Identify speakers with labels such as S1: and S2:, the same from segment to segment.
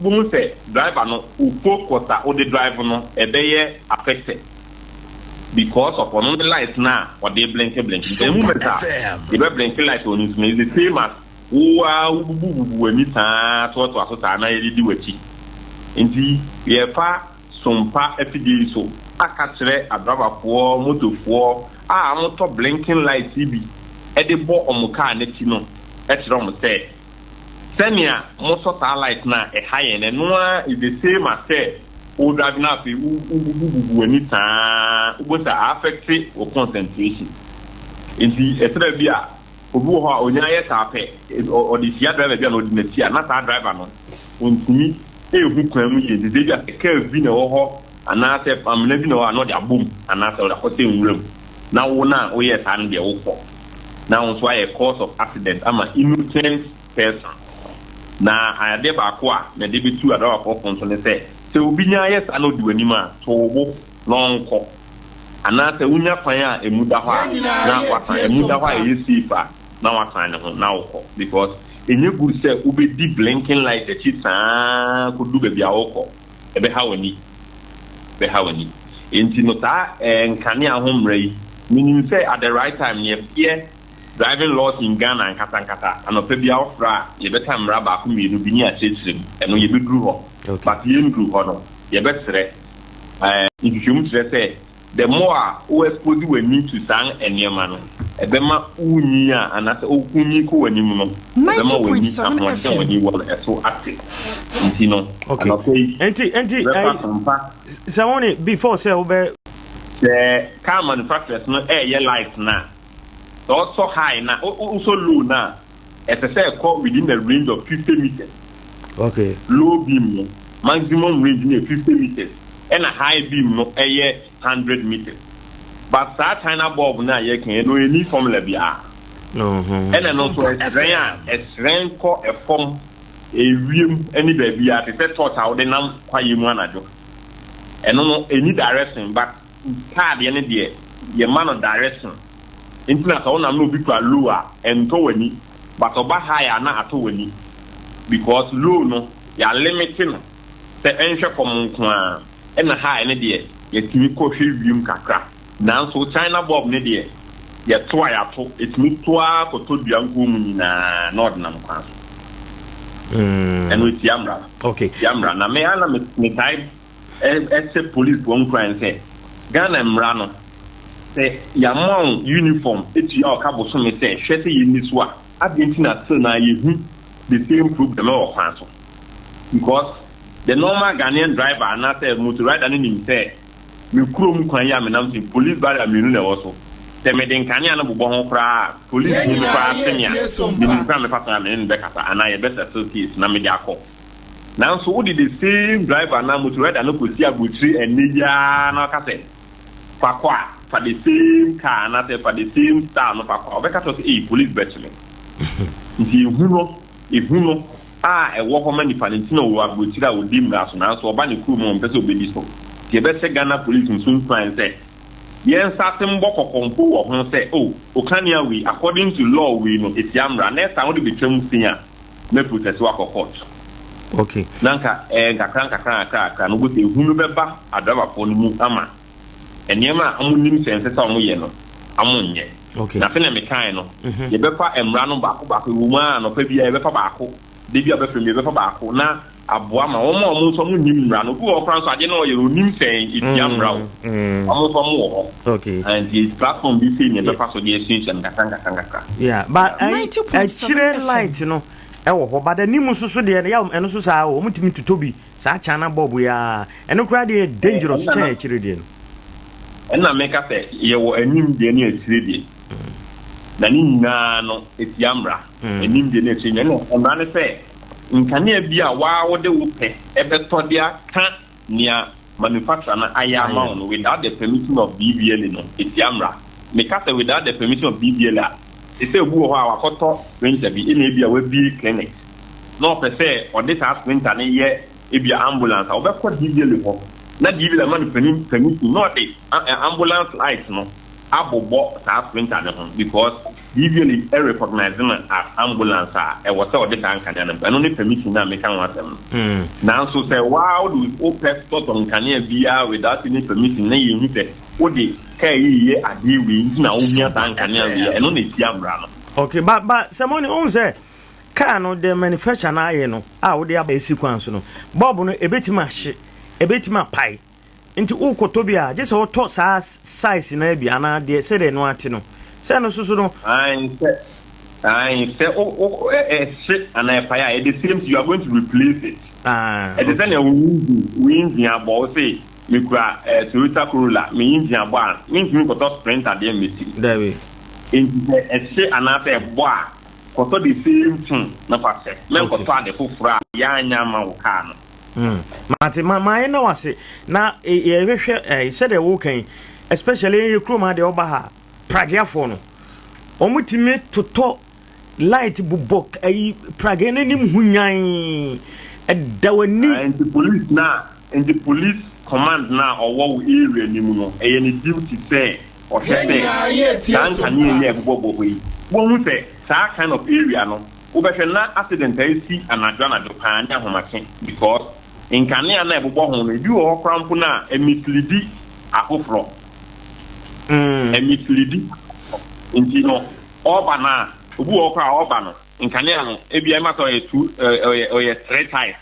S1: Wohu sɛ driver no, wo focus a wode drive no, ɛbɛyɛ affected because of ɔno ne light no a ɔde blinke blinke. Nti the moment a yɛbɛ blinke light wɔ ne so no, is the same as wo ara wobubububu w'ani saa toatoa so saa na yɛde di w'akyi. Nti yɛfa Sompa afidie yi so aka kyerɛ adrabafoɔ, motofoɔ a wɔtɔ blinking light yi bi de bɔ wɔn kaa no akyi no kyerɛ wɔn sɛ, sɛnea mosɔ saa light no a ɛha yɛn no, ɛno ara is the same as sɛ wo drive na afei wobubububu w'ani saa, wobɛhu sɛ a affect wo concentration. Nti ɛsɛ bi a obi wɔ hɔ a onya yɛ saa pɛ, ɔde hyia driver bi a na ɔdi n'akyi a, na saa driver no ɔntumi nhu kwan mu yie. Nti sɛ ebi a sɛ curve bi na ɛwɔ hɔ anaasɛ amena bi na ɛwɔ hɔ a, na ɔde abom anaasɛ ɔde akɔhyɛ nwura mu, na wo no a woyɛɛ saa no deɛ wokɔ na wo nso ayɛ cause of accident ama innocent person. Na adeɛ baako a mede bɛtu adrawafoɔ fo nso ne sɛ, sɛ obi nya yɛ saa na ɔdi w'anim a, to wo bo na ɔnkɔ. Anaasɛ wonya kwan a ɛmu da hɔ a na wasan, ɛmu da hɔ a ɛyɛ safe a na wasan ne ho na wokɔ, because ɛnyɛ good sɛ wobɛdi blinking light akyi saa kɔdu baabi a wokɔ, ɛbɛha w'ani, ɛbɛha w'ani. Enti no saa nkanea ho mmara yi, menim sɛ at the right time no yɛbɛyɛ driving laws in Ghana ankasa ankasa, anɔpa biara wofrɛ a yɛbɛka mmara baako mmienu bi ne akyerɛkyerɛ mu, ɛno yɛbɛduru hɔ, but yɛnduru hɔ no yɛbɛsrɛ. Nhwehwɛmu kyerɛ sɛ the more a wo expose w'ani to saa nneɛma no, ɛbɛma wonyin a anaasɛ wonyin kɔ w'anim no, ɛbɛma w'ani
S2: 90.7
S1: ahoɔden a
S2: FM.
S1: w'ani wɔ no ɛso ate. Nti no, anɔpa yi,
S3: Nti
S1: yɛbɛfa
S3: ɛyi
S1: sompa.
S3: Sɛ wɔn ne before sɛ wobɛ
S1: Sɛ car manufacturers no ɛɛyɛ light no a, sɛ ɔsɔ high na wosɔ low no a, ɛsɛ sɛ ɛkɔ within the range of 50 meters. Low beam no, maximum range no yɛ 50 meters, ɛna high beam no ɛyɛ 100 meters. But saa China bulb no a yɛka yi no, ɛni formula biara. Ɛna ɛno nso
S4: Sompa
S1: ɛhyerɛn a,
S4: FM.
S1: ɛhyerɛn kɔ ɛfam, ewiem ne baabi a te sɛ torch a wode nam kwaeɛ mu anadwo. Ɛno no ɛni direction, but car deɛ no deɛ, yɛma no direction. Nti na sɛ wonam na obi kura low a, ɛntɔ w'ani, but ɔba high a na atɔ w'ani, because low no yɛalimit no sɛ ɛnhwɛ fam nko ara, ɛna high no deɛ yɛtumi kɔhwɛ wiem kakra. Nanso China bulb no deɛ, yɛto a yɛato, ɛtumi to ara kɔtɔ dua nkuo mu nyinaa na ɔde nam kwan so. Ɛno ɛtia mmara. Ɛtia mmara. Na me ana metae ɛhyɛ policefoɔ nkuran sɛ Ghana mmara no, sɛ yɛama wo uniform etua ɔka bosome sɛ hwɛ sɛ yɛnni so a, adeɛ nti na still na yɛhu the same problem ɛwɔ kwan so? Because the normal Ghanaian driver anaasɛ motor rider no nim sɛ me kurom kwan yi a menam so, police barrier mmienu na ɛwɔ so. Sɛ mede nkanea no bobɔ ho koraa, police
S4: Yɛn
S1: ni no
S4: nyinaa
S1: koraa se me a,
S4: yɛtie Sompa.
S1: menim kwan a mefa so a mene no bɛkasa anaa yɛbɛsettle case na mede akɔ. Nanso wode the same driver na motor rider no kɔsi aburokyire ɛnnɛ yi ara na ɔka sɛ fa kɔ a, fa the same car anaasɛ fa the same style no fa kɔ a, ɔbɛka kyerɛ sɛ eyi police bɛkye me. Nti ehu no, ehu no a ɛwɔ hɔ ma nipa no nti na ɔwɔ aburokyire a ɔdi mmara so, nanso ɔba ne kurom a ɔmpɛ sɛ ɔbɛdi so. Nti yɛbɛhyɛ Ghana Police nso nkuran sɛ yɛn nsa ase mbɔ kɔkɔmpo wɔ ho sɛ o okanea wei, according to law wei no, etia mmara. Next time wode betwam sin a, mɛ process wakɔ court. Na nka nkakra nkakra nkakra nkakra no, wobɛsɛ ehu no bɛba adrabafoɔ no mu ama nneɛma a wɔn nim sɛ ɛnsɛ sɛ wɔn yɛ no, wɔn nyɛ. Na sɛnea mekae no, yɛbɛfa mmara no baako baako. Ɛwɔ mu a anɔpa biara yɛbɛfa baako, de bi a bɛfrɛ mu yɛbɛfa baako na aboa ma wɔn a wɔn nso wɔn nim mmara no. Obi wɔ hɔ koraa nso, adeɛ no ɔyɛ no, onim sɛ etia mmara o, wɔn nso wɔn wɔ hɔ. Nti platform bi sei na yɛbɛfa so de asuasua no nkakra nkakra nkakra.
S3: Yeah, but ɛyi
S2: 90.7
S3: akyire
S2: FM.
S3: Light no ɛwɔ hɔ, but anim nso so deɛ no yɛ ɛno nso saa o, wɔn tumi totɔ bi saa China bulb yi a, ɛno koraa deɛ yɛ dangerous
S1: ɛnna
S3: kyɛn akyire deɛ no.
S1: Ɛnna meka sɛ yɛwɔ anim deɛ ne akyire deɛ, na ne nyinaa no etia mmara. Anim deɛ ne akyire deɛ, ɛnna mmara ne sɛ nkanea bi a waa wode wo pɛ ɛbɛtɔ de aka nea manufacturer no ayɛ ama wo no without the permission of DVLA no, etia mmara. Meka sɛ without the permission of DVLA a, te sɛ obi wɔ hɔ a wakɔtɔ printer bi, ɛna ebi a wabie clinic na ɔpɛ sɛ ɔde saa printer no yɛ ebi a ambulance a, ɔbɛkɔ DVLA hɔ na DVLA ma no permission na ɔde ambulance light no abobɔ saa printer no ho because DVLA ɛrecognize no as ambulance a, ɛwɔ sɛ ɔde saa nkanea no. Ɛno ne permission na meka ho asɛm no. Nanso sɛ waa wode wopɛ tɔtɔ nkanea biara without any permission na yɛhu sɛ wode kaa yi yɛ adeɛ wei nti na wohia saa nkanea wei, ɛno na ɛtia mmara no.
S3: Okay, ba sɛ mɔne ɔhu sɛ kaa no, the manufacturer no ayɛ no a wode aba esi kwan so no, bulb no ebetumi ahye, ebetumi apae, nti wokɔtɔ bi a, gye sɛ wotɔ saa size na bi anaa deɛ sɛdeɛ no ate no sɛ no soso no.
S1: Ayi sɛ o o ɛhye anaa ɛpae a, ɛyɛ the same thing, you are going to replace it. Ɛte sɛ nea wo engine abɔ. Wo se mekura Toyota Corolla, me engine abɔ a, mentumi nkɔtɔ Sprinter deɛ mmɛsi.
S3: Dabi.
S1: Nti sɛ ɛhye anaasɛ ɛbɔ a, kɔtɔ the same thing na fa hyɛ, mɛnkɔtɔ ade foforɔ a yɛanya ama wo kaa no.
S3: Mate, ma ma yɛn na wase na yɛhwehwɛ sɛdeɛ woka yi, especially yɛ kurom ha deɛ, ɔba ha prageafoɔ no, wɔn tumi totɔ light bobɔ ɛyi pragea n'anim ho nyan ɛda w'ani.
S1: Nti police command na ɔwɔ wo area nim no, ɛyɛ ne duty sɛ ɔhwɛ sɛ saa nkanea yi a ɛbobɔbɔ hɔ yi, wɔn sɛ saa kind of area no, wobɛhwɛ na accident a esi anadwo anadwo paa ne ahomakye, because nkanea na ɛbobɔ ho no, ebi wɔ hɔ koraa mpo na ɛmislead afoforɔ. Ɛmislead, nti no ɔba na obi wɔ hɔ koraa a ɔba no, nkanea no ebi ɛma sɛ ɔyɛ two, ɔyɛ three types.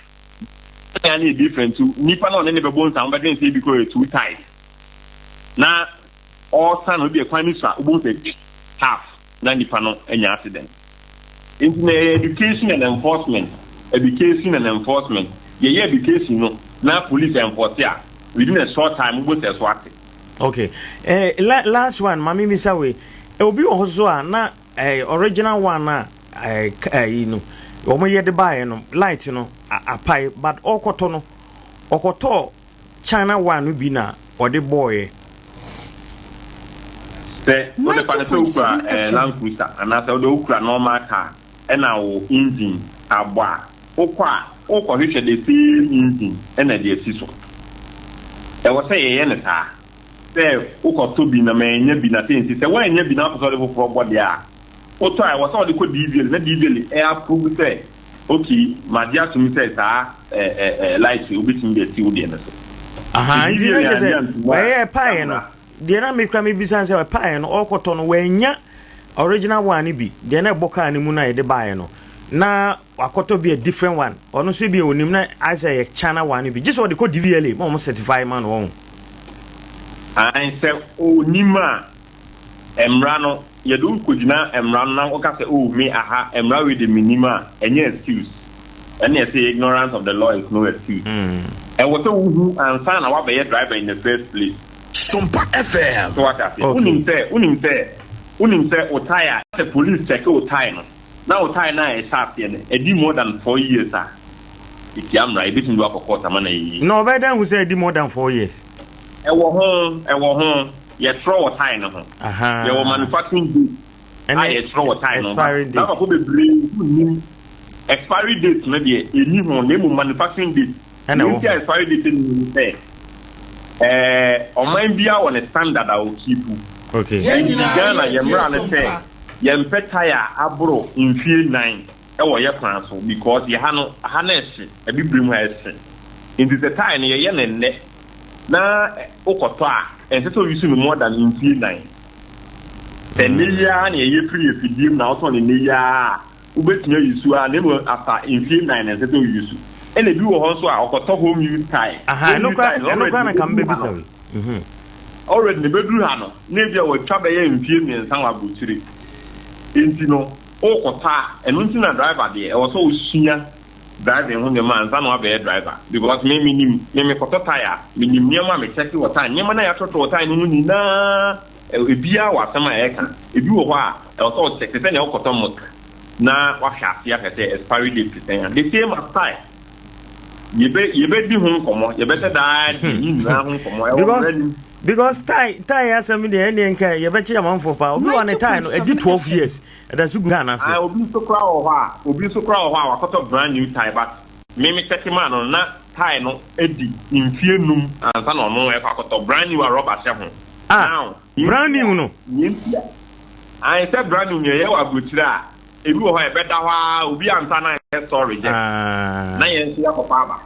S1: Nkanea no yɛ different two, nipa na ɔne ne bɛbɔ nsa wɔbɛdwen sɛ ebi kɔ yɛ two types na ɔresan no, ebi ɛkwan no so a wobɛhu sɛ half na nipa no anya accident. Nti na ɛyɛ education and enforcement, education and enforcement. Yɛyɛ education no na police enforce a, within a short time wobɔ sɛ so ate.
S3: Okay, last one, maame misa wei. Obi wɔ hɔ so a na original one a yi no wɔn yɛ de baeɛ no, light no apae, but ɔkɔtɔ no, ɔkɔtɔ China one no bi na ɔde bɔɔyɛ.
S1: Sɛ wode fa no sɛ wokura Land Cruiser anaasɛ wode wokura normal car ɛna wo engine abɔ a, wokɔ a wokɔhwehwɛ the same engine ɛna de asi so. Ɛwɔ sɛ yɛyɛ no saa sɛ wokɔtɔ bi na maanya bi na sɛ nti sɛ woanya bi na wopɛ sɛ wode foforɔ bɔ deɛ a, wotɔ a, ɛwɔ sɛ wode kɔ DVLA na DVLA ɛ approve sɛ okay, magye atom sɛ saa light wobɛtumi de asi wo deɛ no so.
S3: Aha, nti na kyerɛ sɛ wɔyɛ ɛpaeɛ no deɛ, na mekura mebisa sɛ ɛpaeɛ no, ɔkɔtɔ no, wɔanya original one no bi deɛ na ɛbɔ kaa no mu na yɛde baeɛ no, na wakɔtɔ bi a different one, ɔno nso bi a onim na ayɛ sɛ yɛ China one no bi, gye sɛ ɔde kɔ DVLA ma ɔmo certify ma no wɔn.
S1: Ayi sɛ onim a, mmara no yɛde wo kɔgyina mmara no na woka sɛ, "Oh, me aha mmara wei de menim" a, ɛnyɛ excuse. Ɛne ɛsɛ ignorance of the law is no excuse. Ɛwɔ sɛ wohu ansa na woabɛyɛ driver in the first place.
S2: Sompa FM.
S1: So wate ase? Wonim sɛ wo tyre, sɛ police check wo tyre no na wo tyre no a ɛhyɛ aseɛ no ɛdi more than 4 years a, ɛtia mmara, yɛbɛtumi de wakɔ court ama na yɛyi.
S3: Na ɔbɛyɛ dɛn hu sɛ ɛdi more than 4 years?
S1: Ɛwɔ ho, yɛtwerɛ wɔ tyre no ho. Yɛwɔ manufacturing date a yɛtwerɛ wɔ tyre no ho.
S3: Expiry date.
S1: Driverfo bebree nnim expiry date no deɛ ɛni ho, na mmom manufacturing date.
S3: Ɛna ɛwɔ
S1: nti a expiry date no ni sɛ ɔman biara wɔ ne standard a ɔkeep. Nti Ghana yɛ mmara no sɛ yɛmpɛ tyre aboro mfie 4 ɛwɔ yɛ kwan so, because yɛ ha no, ha no ɛhye, abibire mu ha ɛhye. Nti sɛ tyre no yɛyɛ ne nnɛ na wokɔtɔ a, ɛnsɛ sɛ oyi so no more than mfie 4. Sɛ nnɛ yi ara na yɛyɛ firi afidie mu na wotɔn ne nnɛ yi ara a, wobɛtumi ayi so a, na mmom afa mfie 4 na ɛnsɛ sɛ oyi so. Ɛna ebi wɔ hɔ nso a ɔkɔtɔ home use tyre.
S3: Ɛno kora na ka mbɛbisa wi.
S1: Already ne bɛduru ha no, na ebi a wɔatwa bɛyɛ mfie 3 wɔ aburokyire. Nti no wokɔtɔ a, ɛno nti na driver deɛ, ɛwɔ sɛ osua driving ho nneɛma ansa na wabɛyɛ driver, because me menim me mekɔtɔ tyre a, menim nneɛma a mekyɛke wɔ tyre, nneɛma no a yɛatɔtɔ wɔ tyre no ho nyinaa. Ebiara wɔ asɛm a ɛka. Ebi wɔ hɔ a ɛwɔ sɛ ɔkyɛke sɛnea wokɔtɔ milk na wahwɛ ase ahwɛ sɛ expiry date te sɛn a, the same as tyre. Yɛbɛdi ho nkɔmmɔ, yɛbɛhyɛ daa di ne nyinaa ho nkɔmmɔ, ɛwɔ mmara nim.
S3: Because tyre asɛm deɛ, ɛneɛ nka yɛbɛkye amanfoɔ paa. Obi wɔ ne tyre no ɛdi 12 years, ɛda so gu kaa no ase.
S1: Ah, obi nso koraa wɔ hɔ a wakɔtɔ brand new tyre, but me me check maa no na tyre no adi mfie 5 ansa na ɔno ɛkɔ akɔtɔ brand new a rɔba hyɛ ho.
S3: Ah, brand new no.
S1: Ae sɛ brand new nea yɛwɔ aburokyire a, ebi wɔ hɔ a ɛbɛda hɔ ara obi ansa na ayɛ store reject na yɛn nso yɛakɔfa aba.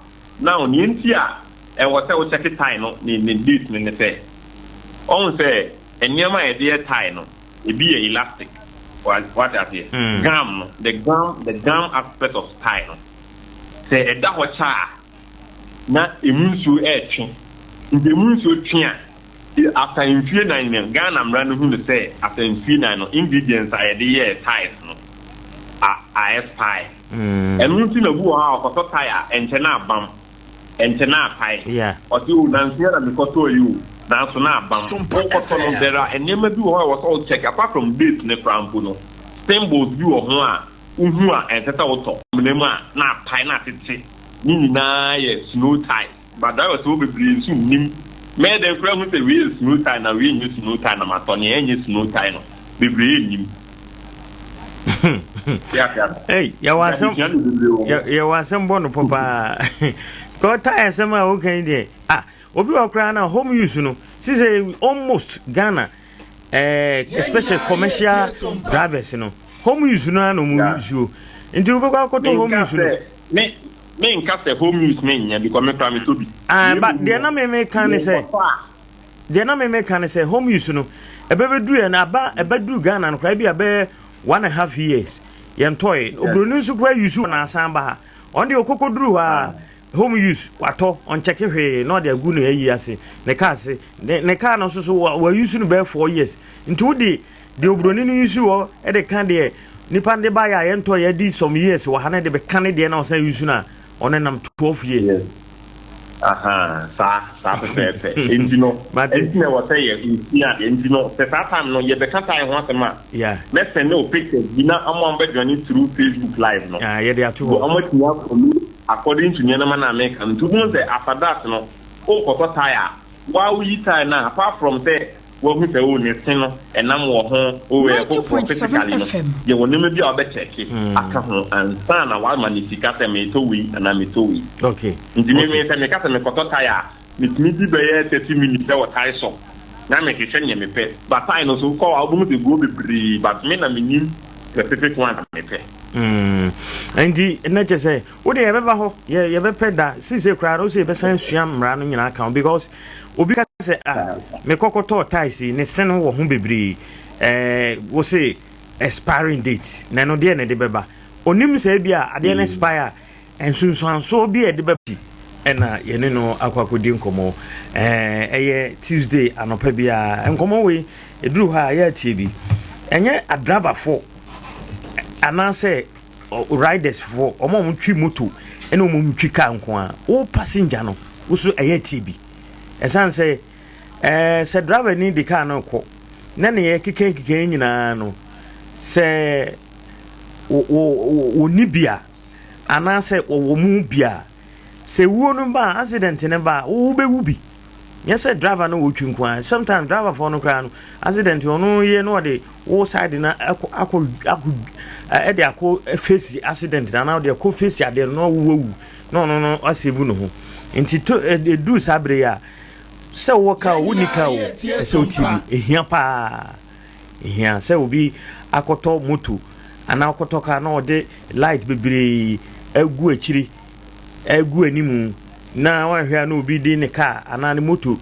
S1: Now nea nti a ɛwɔ sɛ wo check tyre no ne ne date no ne sɛ, ɔhu sɛ nneɛma a yɛde yɛ tyre no ebi yɛ elastic, wate aseɛ? Gum no, the gum, the gum aspect of tyre no, sɛ ɛda hɔ kyɛ a na emu nsuo ɛretwe, nti emu nsuo twe a, After mfie nan no, Ghana mmara no hu no sɛ after mfie nan no, ingredients a yɛde yɛɛ tyres no a a expire. Ɛno nti na obi wɔ hɔ a ɔkɔtɔ tyre a, ɛnkyɛ na abam, ɛnkyɛ na apae. Ɔse oh nanso yi ara na mekɔtɔɔ yi o, nanso na abam. Wokɔtɔ no, there are nneɛma bi wɔ hɔ a ɛwɔ sɛ wo check, apart from date no koraa mpo no, symbols bi wɔ ho a wohu a ɛnsɛ sɛ wotɔ. Amena mu a na apae na atete, ne nyinaa yɛ snow tyres. But drivers hɔ bebree nso nnim. Mɛyɛ dɛn koraa ahu sɛ wei yɛ snow tie na wei nyɛ snow tie na matɔ nea ɛnyɛ snow tie no? Bebree nnim.
S3: Hey, yɛwɔ asɛm yɛwɔ asɛm bɔ no pɔ paa. Because tie asɛm a woka yi deɛ, ah, obi wɔ koraa na home use no, sise almost Ghana, eh, especially commercial drivers no, home use no ara na wɔn use o. Nti wobɛkɔ akɔtɔ home use no.
S1: Me me nka sɛ home use me nyɛ because me kora me tɔ bi.
S3: Ah, ba deɛ na me me ka ne sɛ deɛ na me me ka ne sɛ home use no ɛbɛbɛduru yɛn aba ɛbɛduru Ghana no koraa bi abɛyɛ 1.5 years yɛn tɔe. Oburoni nso koraa use na asan ba ha. Ɔno deɛ okoko duru hɔ a, home use watɔ, ɔnkyɛke hwee na ɔde agu ne ayi ase, ne car ase, ne car no nso so wa use no bɛyɛ 4 years. Nti wode deɛ oburoni no use hɔ de ka deɛ nipa no de baayɛ a yɛntɔ yɛ di some years wɔ ha na de bɛka ne deɛ na ɔsan use no a, ɔno nam 12 years.
S1: Yes. Aha, saa saa pɛpɛɛpɛ. Nti no, nti na ɛwɔ sɛ yɛ nsua adeɛ. Nti no, sɛ saa time no yɛbɛka tyre ho asɛm a, mɛsɛn ne o pictures bi na ɔmo a wɔbɛjoin through Facebook Live no.
S3: Ah, yɛde ato hɔ.
S1: Ɔmo atumi afollow according to nneɛma na meka no. Nti wobɛhu sɛ after that no, wokɔtɔ tyre a, waa woyi tyre no a, apart from sɛ wahu sɛ o ne se no ɛnam wɔ ho o ɛyɛ foforɔ physically no, yɛwɔ nneɛma bi a wɔbɛkyɛke aka ho ansa na wama ne sika sɛ metɔ wei anaa metɔ wei. Nti me sɛ meka sɛ mekɔtɔ tyre a, metumi di bɛyɛ 30 minutes ɛwɔ tyre shop na mehwehwɛ nea mepɛ, but tyre no so kɔ a, wobɛhu sɛ guo bebree, but me na menim specific one a mepɛ.
S3: Nti na kyɛ sɛ wode yɛbɛba hɔ, yɛbɛpɛ da sise koraa no sɛ yɛbɛsan sua mmara no nyinaa ka ho, because obi ka sɛ, ah, mekɔkɔtɔɔ tyres yi, ne se no wɔ ho bebree, wo se expiring date na ɛno deɛ ne de bɛba. Onim sɛ bi a adeɛ no expire a, nsunsuansoɔ bi a ɛde bɛba. Ɛna yɛne no akɔ akɔdi nkɔmmɔ. Ɛyɛ Tuesday anɔpa biara nkɔmmɔ wei ɛduru hɔ a yɛatie bi. Ɛnyɛ adrabafoɔ anaasɛ riders foɔ, ɔmo a ɔmo twi moto ɛna ɔmo twi car nko a, wo passenger no wo so ɛyɛ tie bi. Ɛsan sɛ sɛ driver ni de car no kɔ na ne yɛ keka keka nyinaa no sɛ wo ni bi a anaasɛ wɔwɔ mu bi a, sɛ wuo no ba a, accident no ba a, wo bɛwu bi. Nyɛ sɛ driver no wɔtwi nko a, sometimes driver foɔ no koraa no, accident ɔno yɛ no ɔde wo side na akɔ akɔ akɔ ɛde akɔ face accident na anaa ɔde akɔ face adeɛ no na ɔwo wawu na ɔno no asave ne ho. Nti to ɛduru saa bere yi a, sɛ wowɔ car o, wonni car o, ɛsɛ wotie bi. Ehia paa, ehia sɛ obi akɔtɔ moto anaa akɔtɔ car na ɔde light bebree agu akyiri, agu anim, na wanhwɛ a na obi de ne car anaa ne moto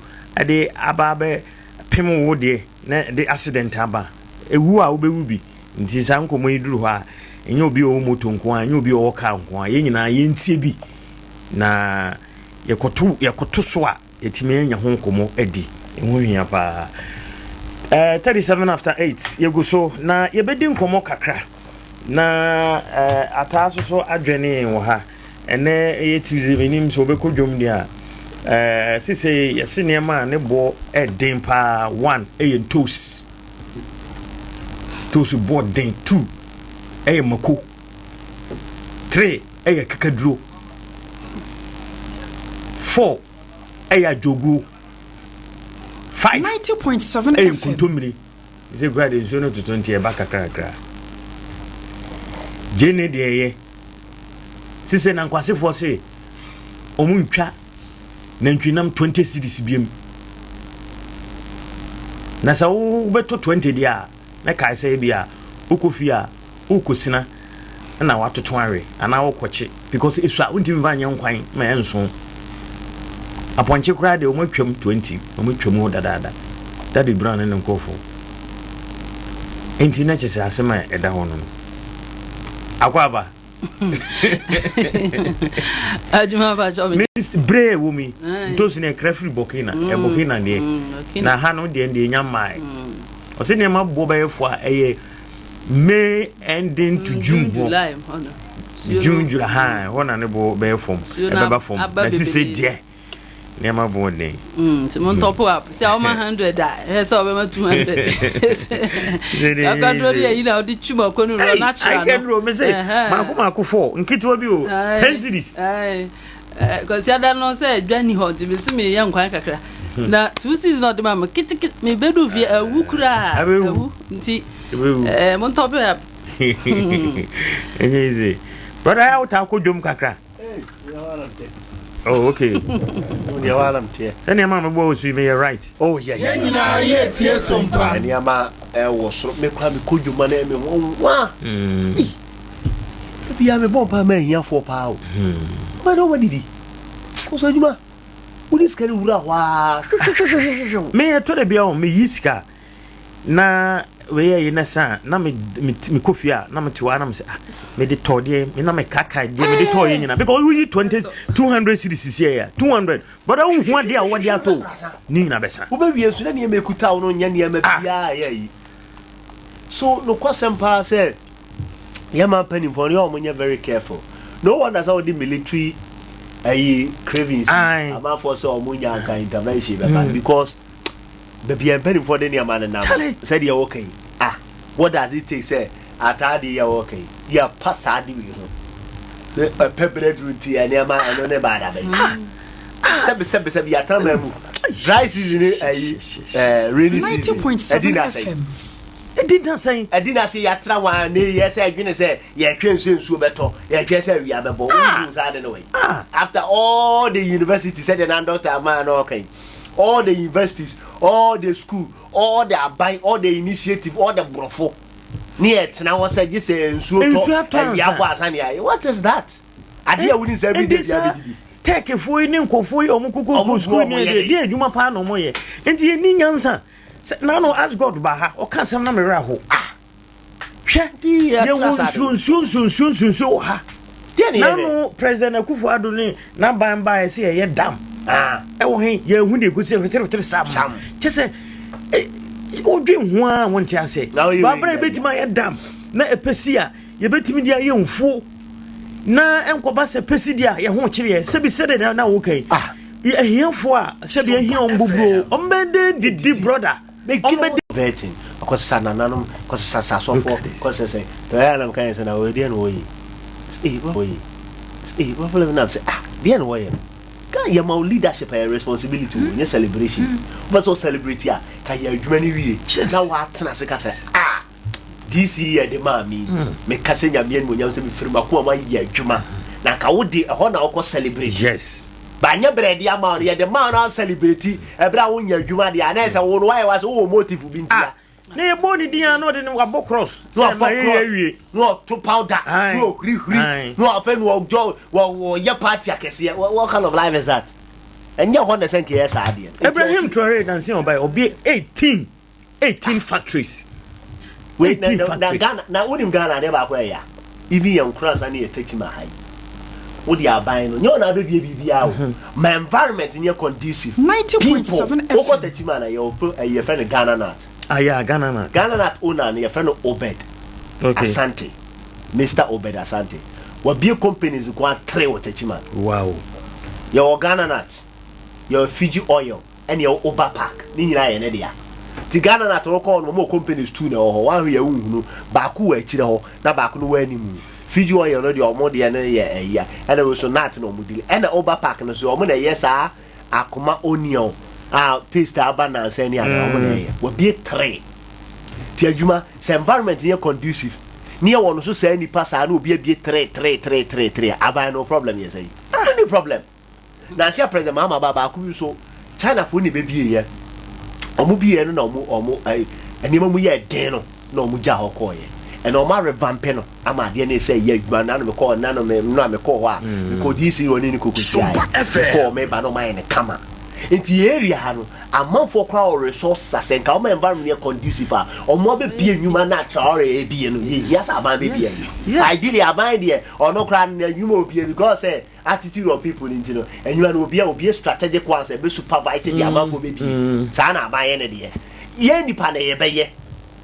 S3: de aba abɛ pem wo deɛ na de accident aba, ewu a wobɛwu bi. Nti saa nkɔmmɔ yi duru hɔ a, ɛnyɛ obi a ɔwɔ moto nko a, ɛnyɛ obi a ɔwɔ car nko a, yɛn nyinaa yɛntie bi na yɛkɔto so a yɛtumi anya ho nkɔmmɔ adi. Ɛho hia paa. 37 after 8 yɛgu so na yɛbɛdi nkɔmmɔ kakra na ataa so so adwene wɔ ha. Ɛnɛ ɛyɛ Tuesday, menim sɛ wobɛkɔ dwom deɛ a, sese yɛse nneɛma a ne boɔ ɛden paa, one ɛyɛ ntos, ntos boɔ den, two ɛyɛ mako, three ɛyɛ kakaduro, four ɛyɛ adwoguo, five
S2: 90.7
S3: ɛyɛ
S2: FM.
S3: Nkontommire sɛ kura de nsuo no toto nti ɛba kakrakra. Gye ne deɛ ɛyɛ sise na nkwasefoɔ se ɔmo ntwa nantwinam 20 cedis biem na sɛ wobɛtɔ 20 deɛ a. Na kae sɛ ebia wokɔ fie a wokɔsina na watoto awe anaa wokɔkye because esua wontumi mfa nyɛ nkwan ma ɛnso. Apɔnkye koraa deɛ wɔn atwam 20, wɔn atwam hɔ dadaada. Daddy Brown ne ne nkurɔfoɔ. Enti na kyerɛ sɛ asɛm a ɛda hɔ no no. Akɔ aba.
S4: Adwuma ba kyɛ me.
S3: Bere a ɛwɔ mu yi, ntoosi no ɛkra firi Burkina, ɛ Burkina deɛ. Na ha no deɛ deɛ nya mmae. Ɔsɛ nneɛma boɔ bɛyɛ fo a ɛyɛ May ending to June hɔ. June, July, ha hɔ na ne bo bɛyɛ fam, ɛbɛba fam. Na sise deɛ nneɛma bo den.
S4: Nti mo ntɔpo up sɛ ɔma 100 a ɛhɛ sɛ ɔbɛma 200. Akaduro de ayi na ɔde twi mako no wura natural no.
S3: Akaduro me se mako mako fo nketewa bi o 10 cedis.
S4: Kwasi ada no sɛ adwa ni hɔ nti mesi meyɛ nkwan kakra. Na 2 cedis na ɔde ma me ketekete mebedu fie awu koraa awu nti mo ntɔpo up.
S3: Ɛnyɛ easy. Brother, ayɛ wotaa kɔ dwom kakra. Oh, okay. Sɛ nneɛma a mebɔ wɔ so yi meyɛ right.
S2: Oh, yeah, yeah.
S5: Yɛn nyinaa yɛ tie so mpa.
S2: Nneɛma ɛwɔ soro. Me kora mekɔ dwuma no ɛme ho nwa. Bia mebɔ mpa ma ahiafoɔ paa o. Wobɛdɛ wobɛdidi. Kɔ so adwuma. Wode sika no wura hɔ a hwehwehwehwehwehwe.
S3: Me ɛtɔ da bia o meyi sika na wei yɛ yi na sa na me me mekɔ fie a na mete hɔ a na me sɛ ah mede tɔ deɛ me na mekakae deɛ mede tɔɔ yɛ nyina because woyi 20 200 cedis sisi yɛ 200 brother wohu adeɛ a wɔde atɔ o ne nyina bɛsa.
S2: Wobɛwie nso na nneɛma ekuta wo no nyɛ nneɛma biara a ɛyɛ ayi. So nokwasɛm paa sɛ yɛn man mpanimfoɔ no yɛ wɔn nyɛ very careful. No wonder sɛ wɔde military ayi cravings amanfoɔ sɛ wɔn nya nka intervention bɛba because baabi a mpanimfoɔ de nneɛma no nam sɛdeɛ wɔka yi, ah, what does it take sɛ ataa de yɛ wɔka yi, yɛpa saa de wei ho sɛ ɛpɛ berɛ duru nti nneɛma ɛno ne baada bɛyi. Ah, sɛbi sɛbi sɛbi yɛatena man mu dry season ne ayi ɛɛ rainy season ɛdi na sɛn.
S3: Ɛdi na sɛn.
S2: Ɛdi na sɛ yɛatena wɔn a ne yɛ sɛ ɛdwene sɛ yɛtwɛn sɛ nsuo bɛtɔ yɛtwɛn sɛ awia bɛbɔ wohu saa de no wɔ yi after all the university sɛdeɛ na dɔkta ama na ɔka yi all the universities, all the school, all the aban, all the initiative, all the borɔfo ne yɛ tena hɔ sɛ gye sɛ nsuo tɔ awia bɔ ansa ne ayɛ. What is that? Adeɛ a woni sɛ every day bia bɛdidi.
S3: Tɛkifoɔ yi ne nkɔfoɔ yi a wɔn koko kɔ sukuu ne deɛ deɛ adwuma paa na wɔn yɛ nti yɛ ni nyansa sɛ nano as God ba ha ɔka asɛm na mewura ho ah. Hwɛ, yɛwɔ nsuo nsuo nsuo nsuo nsuo nsuo wɔ ha. N'ano President Akufo Addo ne n'aban baeɛ sɛ yɛyɛ dam. Ah. Ɛwɔ he yɛhu deɛ ɛkɔsi hweterehwetere sam. Kyɛ sɛ wodwen ho a wonte ase. Baabere yɛbɛtumi ayɛ dam na ɛpɛsi a yɛbɛtumi de ayɛ mfuo na ɛnkɔba sɛ pɛsi deɛ a yɛho kyereɛ sɛbi sɛdeɛ na woka yi. Ah. Ahiafoɔ a sɛbi ahia wɔn boburo wɔn bɛde didi brother.
S2: Ɔmbɛdi. Virgin, ɔkɔsesa nananom, kɔsesa asɔfoɔ, kɔsesa sɛ, ɛyɛ a na meka yɛn sɛ na wɔyɛ deɛ na wɔyɛ. Ee, wɔyɛ. Ee, wɔfrɛ me na sɛ ah, deɛ na wɔyɛ no. Ka yɛ ma wo leadership ɛyɛ responsibility o, nyɛ celebration. Wopɛ sɛ wo celebrate a, ka yɛ adwuma no wie na woatena ase ka sɛ ah, DC yɛ de maa me yi, meka sɛ Nyame animuonyam sɛ mefiri m'akoma mu ayɛ adwuma. Na nka wo de ɛhɔ na wokɔ celebrate.
S3: Yes.
S2: Ba nyɛ berɛ yɛde ama wo no, yɛde maa wo na wo celebrate ɛberɛ a wonyɛ adwuma deɛ a, na ɛsɛ wo no woayɛ w'asɛ wowɔ motive bi ntia.
S3: Ah, na yɛbɔɔ ne din a na ɔde no wabɔ cross.
S2: Na wabɔ cross, na ɔto powder, na ɔhurihuri, na afei na ɔdɔ ɔyɛ party akɛseɛ. What kind of life is that? Ɛnyɛ hɔ na ɛsɛ nka yɛyɛ saa adeɛ no.
S3: Ibrahim Traore nansi ɔbae ɔbie 18 18 factories. 18
S2: na,
S3: factories.
S2: Na Ghana, na wonim Ghana adeɛ baako ɛyɛ a, even yɛn nkoransa ne yɛ takyima ha yi, wode aban no, nyɛ ɔna abɛbie biribiara o, mhm. ma environment nyɛ conducive. People, wokɔ takyima na yɛwɔ pro, ɛyɛ yɛfrɛ no Ghana Nut.
S3: Ah, yeah, Ghana Nut.
S2: Ghana Nut owner no yɛfrɛ no Obed okay. Asante, Mr. Obed Asante. Wabie companies ko atere wɔ takyima.
S3: Wow.
S2: Yɛwɔ Ghana Nut, yɛwɔ Fiji Oil, ɛne ɛwɔ Oba park ne nyinaa yɛ ne dea nti Ghana na atɔrɔ kɔɔ no wɔn companies tu na ɛwɔ hɔ wɔn ahwɛ yɛ nhunu baako wɔ akyire hɔ na baako no wɔ anim Fiji oil no deɛ wɔn deɛ no yɛ ɛyia ɛna wɔ so nut na wɔn dili ɛna Oba park no so wɔn na ɛyɛ saa akoma onion a paste aba nansa ni adeɛ wɔn na ɛyɛ wɔbie tere ti adwuma sɛ environment yɛ conducive ne yɛ wɔn so saa nipa saa na obi abie tere tere tere tere tere aban no problem yɛ sɛ yi no problem. Nansi a President Mahama ba baako bi nso China foɔ na ebebie yɛ. Wɔn bie no na wɔn wɔn ɛɛ nneɛma mu yɛ den no. na ɔmo gyaa hɔ kɔɔyɛ. Ɛna ɔmo arevampe no ama adeɛ no sɛ ɛyɛ adwuma. Nano mekɔɔ nano me no a mekɔɔ hɔ a mekɔɔ DC hɔ ne ne koko
S5: Sompa
S2: hyiaeɛ.
S5: FM.
S2: Mekɔɔ meba na ɔmo ayɛ no kama. Nti yɛ area ha no amanfoɔ koraa wɔ resources a sɛ nka ɔmo environment yɛ conducive a ɔmo abɛbie nnwuma no a Traore ɛbie no yɛhia sɛ aban bɛbie no. Ideally aban deɛ ɔno koraa no n'adwuma obie because sɛ attitude of people no nti no adwuma no obia obie strategic ones a ɛbɛ supervise deɛ amanfoɔ bɛbie. Saa na aban yɛ ne deɛ. Yɛn nipa na yɛbɛyɛ.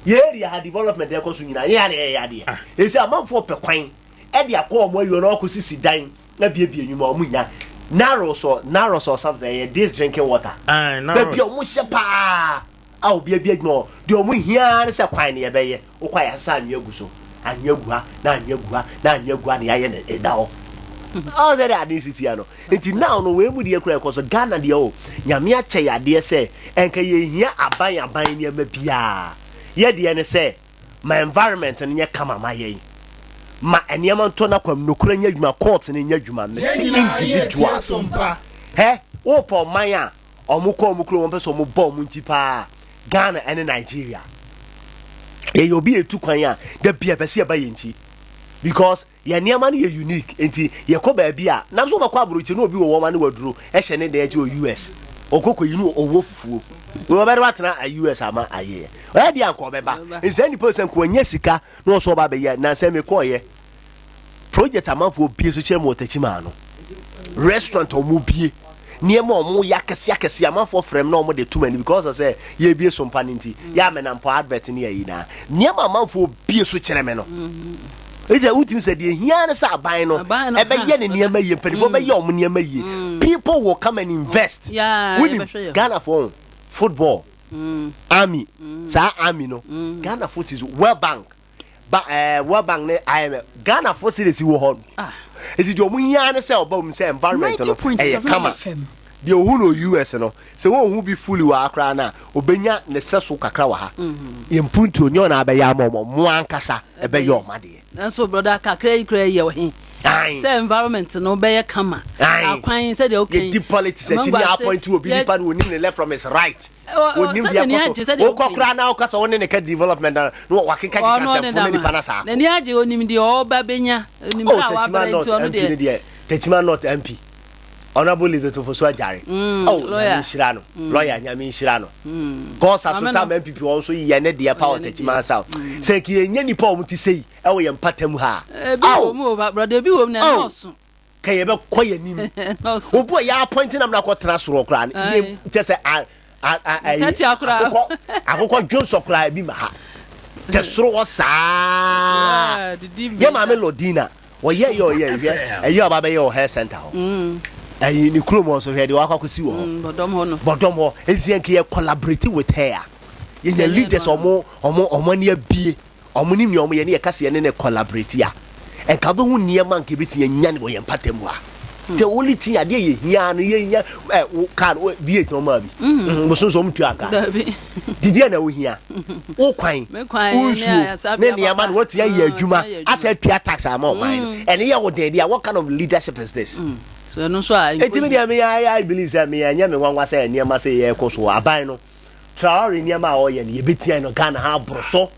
S2: Yɛ area ha development ɛkɔ so nyinaa yɛn ha na yɛyɛ adeɛ. Ɛsɛ amanfoɔ pɛ kwan ɛde akɔ ɔmo ayuo na ɔkɔ sisi dan na biebie nnwuma ɔmo nya. Narrows or Narrows or something ɛyɛ this drinking water.
S3: Aye, Narrows.
S2: Baabi a ɔmo hyɛ paa a obi abie adwuma hɔ deɛ ɔmo hia ne sɛ kwan ne yɛbɛyɛ. Wokɔ a yɛasesa anwea gu so, anwea gu ha na anwea gu ha na anwea gu ha na yɛayɛ no ɛda hɔ. Ɔn sɛ deɛ ade si tia no. Nti now no wei mu deɛ kura ɛkɔ so Ghana deɛ o Nyame akyɛ yɛ adeɛ sɛ ɛnka yɛhia aban aban nneɛma biara. Yɛ deɛ ne sɛ ma environment no nyɛ kama ma yɛn. Ma nneɛma ntɔ n'akwam, nokora nyɛ adwuma, court no nyɛ adwuma. Mese
S5: Yɛn nyinaa yɛ tie
S2: individuals.
S5: Sompa.
S2: Hɛ, wopɛ ɔman a ɔmo kɔ ɔmo kurom ɔmo pɛ sɛ ɔmo bɔ ɔmo nti paa Ghana ɛne Nigeria. Yɛyɛ obi a etu kwan a da bia pɛ sɛ yɛba yɛn nkyi because yɛn nneɛma no yɛ unique nti yɛkɔ baabi a nam so wobɛkɔ aburokyi na obi wɔ wɔn ne waduro ɛhyɛ ne dan akyi wɔ US ɔkɔkɔ yi no ɔwɔ fufuo wɔbɛde watena a US ama ayɛ ɔyɛ deɛ anka ɔbɛba nsɛ nipa sɛ nka wɔnyɛ sika na ɔsɔ ɔba abɛyɛ na sɛ mekɔɔyɛ project amanfoɔ bie so kyerɛ mu wɔ Techiman no restaurant a ɔmo bie nneɛma a ɔmo yɛ akɛse akɛse amanfoɔ frɛ m na ɔmo de tum ani because of sɛ yɛbie so mpa no nti yɛ amenampɔ advert ne yɛyi na nneɛma amanfoɔ bie so kyerɛ me no ɛsɛ wotumi sɛ deɛ hia ne sɛ aban no
S4: Aban no,
S2: ɛbɛyɛ
S4: ha,
S2: ne nneɛma yie mpanimfoɔ bɛyɛ ɔmo nneɛma yie people will come and invest.
S4: Yeah,
S2: wonim
S4: yɛbɛhwɛ yɛ.
S2: Ghana foɔ football army saa army no Ghana foɔ si so World Bank ba World Bank ne IMF Ghana foɔ si de si wɔ hɔ no
S4: Ah.
S2: eti deɛ ɔmo hia ne sɛ ɔba mu sɛ environment no ɛyɛ
S6: 90.7
S2: kama
S6: FM.
S2: deɛ ohu no US no sɛ wɔnhu bi fully wɔ ha koraa no a obɛnya ne sɛ so kakra wɔ ha yɛn mpuntuo nyɛ ɔna abɛyɛ ama ɔmo mo ankasa ɛbɛyɛ ɔmo adeɛ.
S4: Nanso brother kakra yi kura yi yɛ wɔ he sɛ environment no bɛyɛ kama akwan sɛdeɛ wokan
S2: yɛdi politics akyi ne appoint obi nipa no onim ne left from his right onim
S4: sɛ
S2: deɛ
S4: n'ani
S2: ɛkɔ
S4: agye
S2: so
S4: sɛdeɛ
S2: wokɔ
S4: wokan.
S2: koraa na woka sɛ wo ne ne ka development na na wakeka keka
S4: Ɔno ne
S2: nsɛmfo na
S4: dama
S2: nipa no saa
S4: n'ani agye onim deɛ ɔba bɛnya onim
S2: oh
S4: a
S2: Techiman
S4: wabrɛ
S2: North
S4: nti ɔno
S2: MP ne
S4: deɛ
S2: deɛ Techiman North MP Honourable Elizabeth Fosu Ajare oh
S4: lawyer.
S2: Nyame nhyira no lawyer Nyame nhyira no cause
S4: Maame
S2: asotam
S4: no.
S2: NPP wɔn nso yɛ ne deɛ pa wɔ
S4: Ɔyɛ ne
S2: Techiman
S4: deɛ.
S2: South sɛ nka yɛnyɛ nipa a wɔn ti sɛ yi ɛwɔ yɛn mpatam ha a
S4: Ebi wɔ mu o ba brother ebi wɔ mu na
S2: Oh.
S4: ɛnɔɔso
S2: ka yɛbɛkɔ yɛn nim
S4: ɛnɔɔso
S2: obi a yɛ appoint nam na akɔtena soro koraa no
S4: Aye.
S2: yɛ kyɛ sɛ a a a ayi
S4: Nkatia koraa.
S2: akokɔ akokɔ dwonsɔ koraa ebi ma ha tɛ soro hɔ saa
S4: Ah, didi
S2: yɛ maame Lordina wɔyɛ yɛ ɔyɛ yɛ ɛyɛ ɔba bɛyɛ wɔ health center hɔ ɛyi ne kurom hɔ nso hwɛ deɛ wakɔ akɔsi wɔ hɔ
S4: Bɔdɔm hɔ no
S2: Bɔdɔm hɔ esi yɛn kɛ yɛ collaborate with her a yɛnya
S4: Yɛnyɛ
S2: leaders
S4: no.
S2: ɔmo ani abie ɔmo ne nea ɔmo yɛ ne yɛ kasa yɛ ne ne collaborate a ɛnka bɛhu nneɛma nka ebɛtumi anya ne wɔ yɛn mpata mu a the only thing adeɛ yɛ hia no yɛ hia ɛ wo car no V8 na ɔmo abi bosom so ɔmo tua aka
S4: dabi
S2: didiɛ na wohia wo kwan
S4: Me kwan
S2: wo
S4: ne
S2: nsuo
S4: ayasabea
S2: ne nneɛma
S4: papa.
S2: no wɔtua yɛ
S4: Ah,
S2: adwuma
S4: wɔtua yɛ adwuma.
S2: asɛ atua tax ama ɔman no ɛne yɛ wo den deɛ what kind of leadership is this?
S4: So ɛno nso a
S2: Eti mi deɛ mi I believe sɛ mi ɛnyɛ mi nwanwa sɛ nneɛma sɛ yɛ kɔ so aban no Traore nneɛma a ɔyɛ no yɛbɛtia no Ghana ha aboro so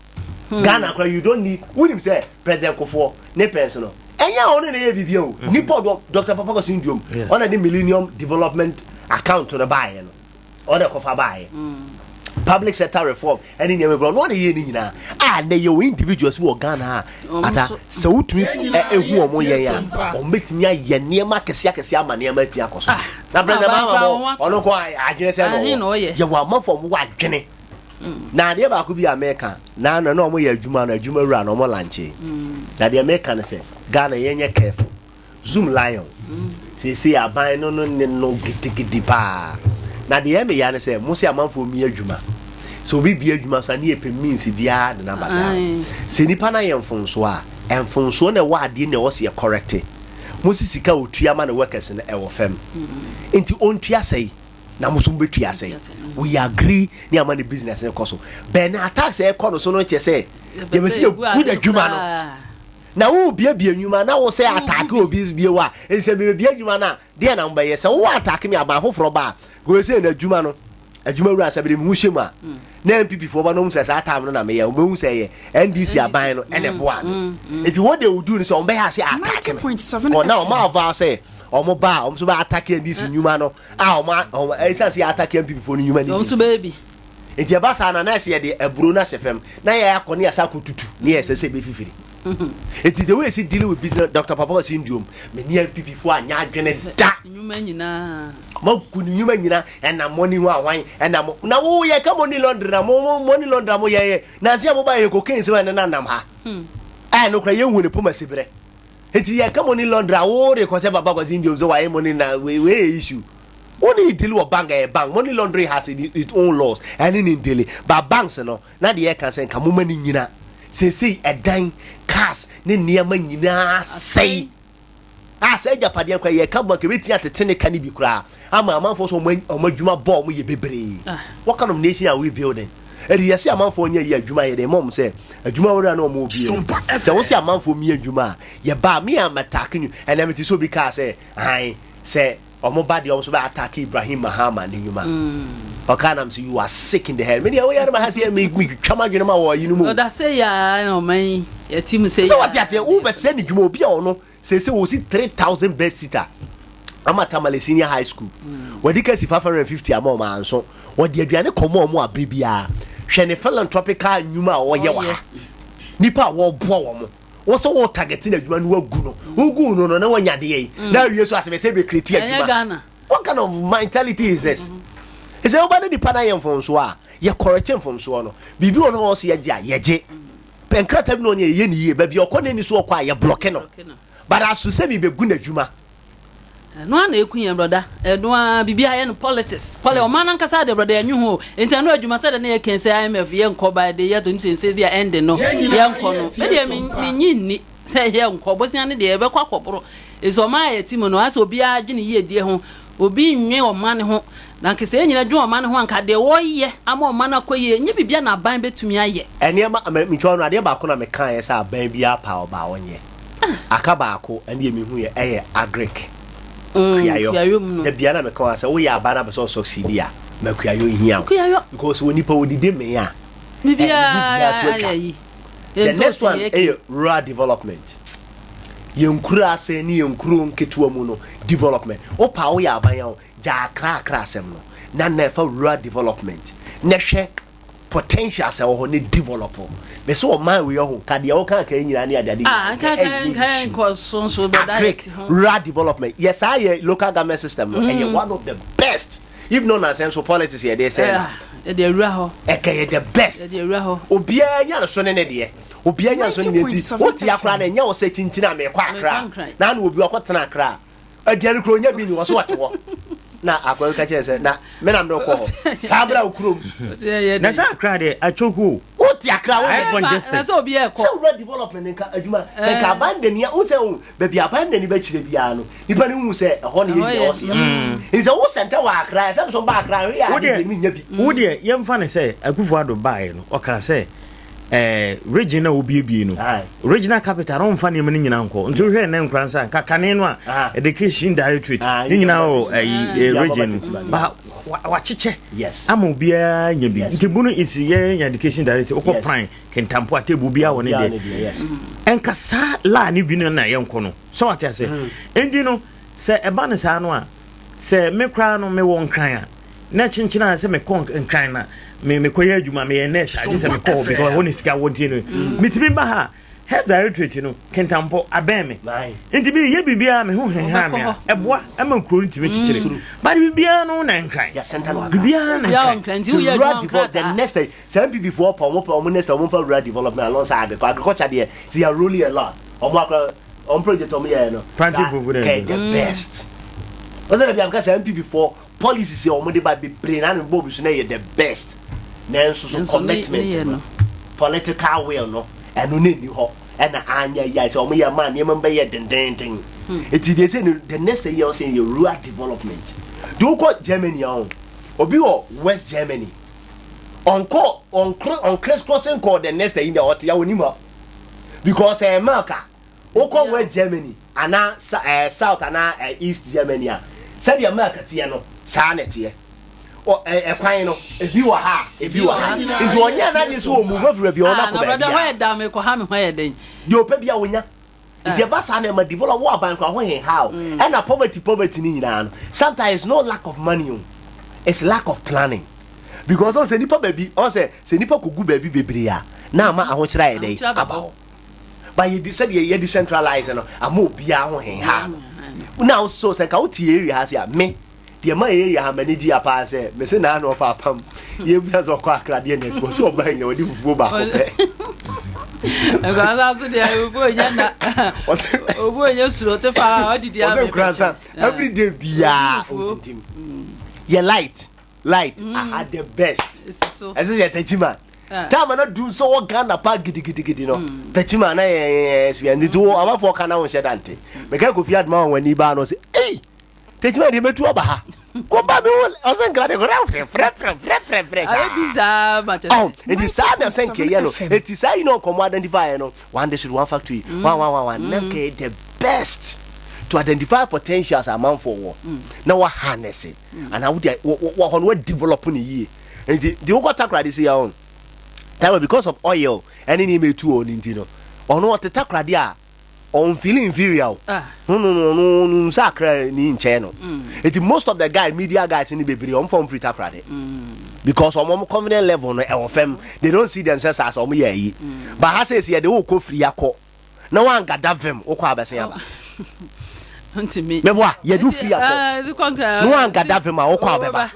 S2: Ghana kora you don't need wunim sɛ President Kufuor ne pɛnso no ɛnyɛ ɔno na ɛyɛ biribi o nipa ɔdɔ Dr. Papa Kwesi Nduom ɔna de Millennium Development Account no baayɛ no ɔna kɔfa baayɛ public sector reform ɛne nneɛma bi ɔno ɔna yɛ ne nyinaa a na yɛ wɔ individuals bi wɔ Ghana a
S4: Ɔmo
S2: ata
S4: nso-
S2: sɛ wotumi
S5: Yɛn
S2: ɛ
S5: nyinaa
S2: ehu
S5: yɛ
S2: ɔmo
S5: tie
S2: yɛn a
S5: Sompa.
S2: ɔmo bɛtumi ayɛ nneɛma akɛseɛ akɛseɛ ama nneɛma ati akɔ so na President
S4: aban
S2: Mahama
S4: koraa
S2: mo
S4: wɔn
S2: ɔno kɔ adwene sɛ
S4: Ahe
S2: na
S4: na
S2: ɔwɔ
S4: ɔyɛ?
S2: yɛwɔ amanfo a ɔmo wɔ adwene na adeɛ baako bi a mɛka na ɔmo yɛ adwuma no adwuma wura na ɔmo launch na deɛ mɛka no sɛ Ghana yɛnyɛ careful Zoomlion seesei aban no ne no gidigidi paa na deɛ ɛmɛ ya ne sɛ mo sɛ amanfoɔ mi adwuma sɛ obi bie adwuma so a ne yɛpɛ means biara de naba down
S4: Aye.
S2: sɛ nipa no ayɛ mfomsoɔ a mfomsoɔ na ɛwɔ adeɛ na ɛwɔ sɛ yɛ correct mo si sika a otua ma ne workers no ɛwɔ fam nti ɔntua sɛyi na mo nso mobɛtua sɛyi we agree ne ama ne business no kɔ so bɛn na attacks a ɛkɔ no so no kyɛ sɛ yɛbɛ sɛ yɛgu n'adwuma no na wo biebie nnwuma na wo sɛ attack obi bie wa nsɛ bibie adwuma no a deɛ na mobɛyɛ sɛ wowɔ attack me aban foforɔ ba a kò sɛ n'adwuma no. adwuma wura sɛ mede me ho hyɛ mu a, na NPP foɔ ba no sɛ saa time no na meyɛ, wɔn bɛhu sɛ ɛyɛ NDC aban no ɛna ɛboa me. Nti what they will do no sɛ wɔn bɛyɛ ase attack me. Kɔ na wɔn ava sɛ wɔn ba a wɔn nso bɛ attack NDC nnwuma no a wɔn wɔn ɛsan sɛ yɛ attack NPP foɔ no nnwuma no
S4: bi. Wɔn nso bɛyɛ bi.
S2: Nti ɛba saa na na ɛsɛ yɛde aburo no ahyɛ fam na yɛ akɔ ne yɛsa akɔ tutu ne yɛ sɛ sɛ ɛbɛfifiri. Nti the way esi dealing with business Dr. Papa Kwesi Nduom me ne NPP foɔ anyɛ adwene da.
S4: Nnwuma nyinaa.
S2: Magu ne nnwuma nyinaa ɛna money ho ahwan ɛna mo na wo yɛ ka money laundry na mo mo money laundry mo yɛ yɛ nansi a mo ba yɛ cocaine sɛ ɛne nanam ha. Ɛyɛ no kora yɛn hu ne poma sibrɛ. Nti yɛ ka money laundry a wo de kɔ sɛ Papa Kwesi Nduom sɛ wayɛ money na wei wei yɛ issue. Wo ne deal wɔ bank ɛyɛ bank money laundering has its own laws ɛne ne deal but banks no na deɛ ɛka sɛ nka moma ne nyina seesei ɛdan cars ne nneɛma nyinaa sɛe a sɛ agyapadeɛ koraa yɛka bɔ nka ɛbɛtumi atete ne ka no bi koraa ama amanfoɔ sɛ ɔmo adwuma bɔ ɔmo yɛ bebree. What kind of nation are we building? Ɛde yɛse amanfoɔ nyɛ yɛ adwuma yɛ de mɔm sɛ adwuma wɔrɛ na ɔmo obi no sɛ wo sɛ amanfoɔ mi adwuma a yɛba me a matake nyu ɛnna mete sɛ obi kaa sɛ ahan sɛ Ɔmo ba deɛ ɔmo nso bɛ attack Ibrahim Mahama ne nwuma. Ɔkaa nam sɛ you are sick in the head. Me deɛ woyare ma ha sɛ me me twitwa m'adwene ma wɔ ayi no mu.
S4: Ɔda sɛ yaa na ɔman yi yɛte mu sɛ
S2: Sɛ wate aseɛ wo bɛ sɛ ne dwuma obi a ɔno sese wɔsi 3000 bed sitter ama Tamale Senior High School. Wɔde ka si 550 ama ɔmo anso. Wɔde aduane kɔma ɔmo abere biara. Hwɛ ne philanthropical nnwuma a ɔyɛ wɔ ha. Nipa a wɔboa wɔn. Wo sɛ wo target na adwuma no wagu no wogu no no na wanya adeɛ yi mm. na awie so asɛmɛ sɛ bɛ create adwuma. What kind of mentality is this? Ɛsɛ woba ne nipa no ayɛ mfomsoɔ a yɛ correct mfomsoɔ no. Biribi wɔ no wɔ sɛ yɛgye a yɛgye pɛ nkrataa bi na ɔnyɛ yɛyɛ ne yie baabi ɔkɔ n'ani so ɔkɔ a yɛ blɔke no, but aso sɛ mebɛgu n'adwuma.
S4: Ɛno ara na ɛku yɛn brɔda. Ɛno ara biribiara yɛ no politics. Poli ɔman no ankasa deɛ brɔda yɛnwe ho o. Nti ɛno adwuma sɛdeɛ na yɛkɛn sɛ IMF yɛnkɔ by the year 2026 bi a ɛnde no yɛnkɔ no. Me deɛ mennye nni sɛ yɛnkɔ. Bosea no deɛ yɛbɛkɔ akɔboro. Ɛsɛ ɔman a yɛte mu no asɛ obiara dwene yiedie ho. Obi nnwen ɔman no ho. Na anka sɛ yɛn nyinaa dwen ɔman no ho a anka deɛ wɔyɛ ama ɔman no akɔ yie nyɛ biribiara na aban bɛtumi ayɛ.
S2: Nneɛma, metwa no adeɛ baako na mekaeɛ sɛ aban biara paa ɔbaa ɔnyɛ. Aka baako ɛne deɛ mehu yɛ ɛyɛ agric kuayɔ.
S4: Mu no.
S2: Da bia na meka wa sɛ woyɛ aba na pɛ sɛ ɔsucceed a ma kuayɔ nhia wo.
S4: Kuayɔ.
S2: Because wɔ nipa odidi mee a
S4: biribiara to atwa.
S2: The next one ɛyɛ rural development. Yɛn nkuro ase ne yɛn nkuro nketewa mu no development. Wopa woyɛ aban a gya akra akra asɛm no na na ɛfa rural development na hwɛ potentials ɛwɔ hɔ ne develop. Me sɛ ɔman wei ɔho ka deɛ woka aka nyinaa ne adeade
S4: Ah, nka nka nka nkɔ so nso bɛda
S2: agric rural development yɛ saa yɛ local government system no ɛyɛ mm. one of the best if not na sɛ nso politics yɛ de sɛ
S4: na yɛde awura hɔ
S2: ɛkɛ yɛ the best
S4: yɛde awura hɔ
S2: obiara nya no so ne ne deɛ obiara nya no so ne ne ti wote akora na ɛnyɛ wo sɛ kyinkyini a mekɔ akra na ana obi ɔkɔ tena akra. Aduane kura onya bi ni wɔ so wɔte hɔ na akɔla bi ka kyerɛ sɛ na me na mede wokɔ hɔ saa berɛ a wo kurom.
S3: Na sɛ akra deɛ atwoku o.
S2: Wote akra wo
S3: yɛ congested.
S4: Na sɛ obi ɛkɔ.
S2: Sɛ wura development nka adwuma sɛ nka aban dani a wosɛ wo baabi aban dani bɛkyerɛ biara no nipa no hu sɛ ɛhɔ ne yɛ nyina ɔse yɛ. Nti sɛ wo sɛntɛ wɔ akra ɛsɛ sɛ ɔba akra hwɛ yɛ ade deɛ menya bi.
S3: Wo deɛ yɛmfa no sɛ Akufo Addo baeɛ no ɔkaa sɛ eh, region na wobiebie no regional capital no mfa nneɛma no nyinaa nkɔ nti wohwɛ nnɛ nkora nsa nka kane no a education directorate ne nyinaa wɔ ayi eh, region no ba wakyekyɛ ama obiara nya bi nti bunu is yɛ nya education directorate wokɔ pran kentampo atebu obiara wɔ ne deɛ ɛnka saa laa ne bi no na yɛnkɔ no sɛ wate ase nti no sɛ ɛba no saa no a sɛ me koraa no mewɔ nkran a na kyenkyen a sɛ mekɔ nkran na me mekɔyɛ adwuma meyɛ nurse agye sɛ mekɔ hɔ because ɛhɔ ne sika wɔ nti no mm. metumi ba ha health directorate no kentampɔ abɛn me nti meyɛ biribiara me ho heha me a ɛboa ɛma nkuro no tumi kyekyere mm. but biribiara no na nkran biribiara na
S2: nkran the next day sɛ npp foɔ pɛ ɔmo pɛ ɔmo next ɔmo mfa rural development alongside agriculture agriculture deɛ sɛ yɛ rolling a lot ɔmo akora ɔmo project ɔmo yɛ no kɛ the best ɔsɛ dɛ bi amka sɛ npp foɔ Policies a wɔde ba bebree na ano bɔ obi so na ɛyɛ the best nanso so commitment no, political will no, ɛno na ɛni hɔ ɛna anyɛ yɛ sɛ wɔn yɛ maa nneɛma bɛyɛ dendenden. Eti deɛ sɛ no the next year ɔsɛ yɛ rural development. De wokɔ Germany ahɔ obi wɔ West Germany ɔnkɔ ɔnkɔ ɔnkris crossing kɔ the next year ɔte ya onim hɔ because ɛyɛ milk a Wokɔ West Germany anaa South anaa East Germany a, sɛdeɛ milk teɛ no, saa na ɛteɛ. Ɛkwan no ebi wɔ ha ebi wɔ ha nti ɔnyɛ n'adwene sɛ ɔmove afiri baabi a ɔwɔ no akɔ baabi a. Deɛ ɔpɛ bi a ɔnya. Nti ɛba saa na ɛma develop wo aban koraa ho henha o. Ɛna poverty poverty no nyinaa no sometimes it's not lack of money o, it's lack of planning. Because ɔn sɛ nipa baabi ɔn sɛ sɛ nipa kɔgu baabi bebree a na ama ahokyerɛ ayɛ dɛn aba hɔ. But yɛ sɛdeɛ yɛ decentralize no ama obiara ho henha no. Now so sɛ nka wote area ha se a me Deɛ ɛma area ha m'ani gye paa sɛ mese naa na ɔfa apam yɛbisa sɛ ɔkɔ akra deɛ next wɔ sɛ ɔba nyina wɔde fufuo baako pɛ.
S4: Nkurasa so deɛ fufuo nyɛ na obu onye suro te fa ɔdidi
S2: ame. Ɔsɛ nkurasa every day biara ɔdidi yɛ light light mm. aha the best ɛsɛ yɛ tɛkyima taama na dum sɛ wɔ Ghana pa gidigidigidi no mm. tɛkyima na yɛ yɛ yɛ sua nti wo amafoɔ ka na wo nhyɛ dante mɛka kofi adoma wɔn ani baa no sɛ ei. Tejima deɛ mɛtu aba ha. Kɔba mi wo ɔsɛ nkira de kora frɛ frɛ frɛ frɛ frɛ frɛ saa.
S4: Ayɛ bi saa ma kyɛ
S2: sɛ. Eti saa na sɛ nkɛyɛ no eti saa yi na ɔkɔmɔ identify yɛ no one district one factory mm. one one one one na mm. nkɛyɛ the best to identify potentials amanfoɔ wɔ mm. na wa harness it mm. ana wo de wɔ hɔ no wa develop ne yie nti nti wokɔ takoradi si yɛ ɔn takoradi because of oil ɛne nneɛma etu wɔ ne nti no ɔno ɔte takoradi a. Ɔnfeeli inferior o. No no no ɔno ɔnim sɛ Accra ni nkyɛn no. Eti most of the guy media guys ni bebree ɔmo fa ɔmo firi Takoradi. Because ɔmo ɔmo confidence level no ɛwɔ fam. They don't see themselves as ɔmo yɛ ayi. But ha sɛ esi yɛde wo kɔ firi akɔ na wangada vim wokɔ abɛsen aba. Meboa yɛde wo firi akɔ na wangada vim a wokɔ abɛba.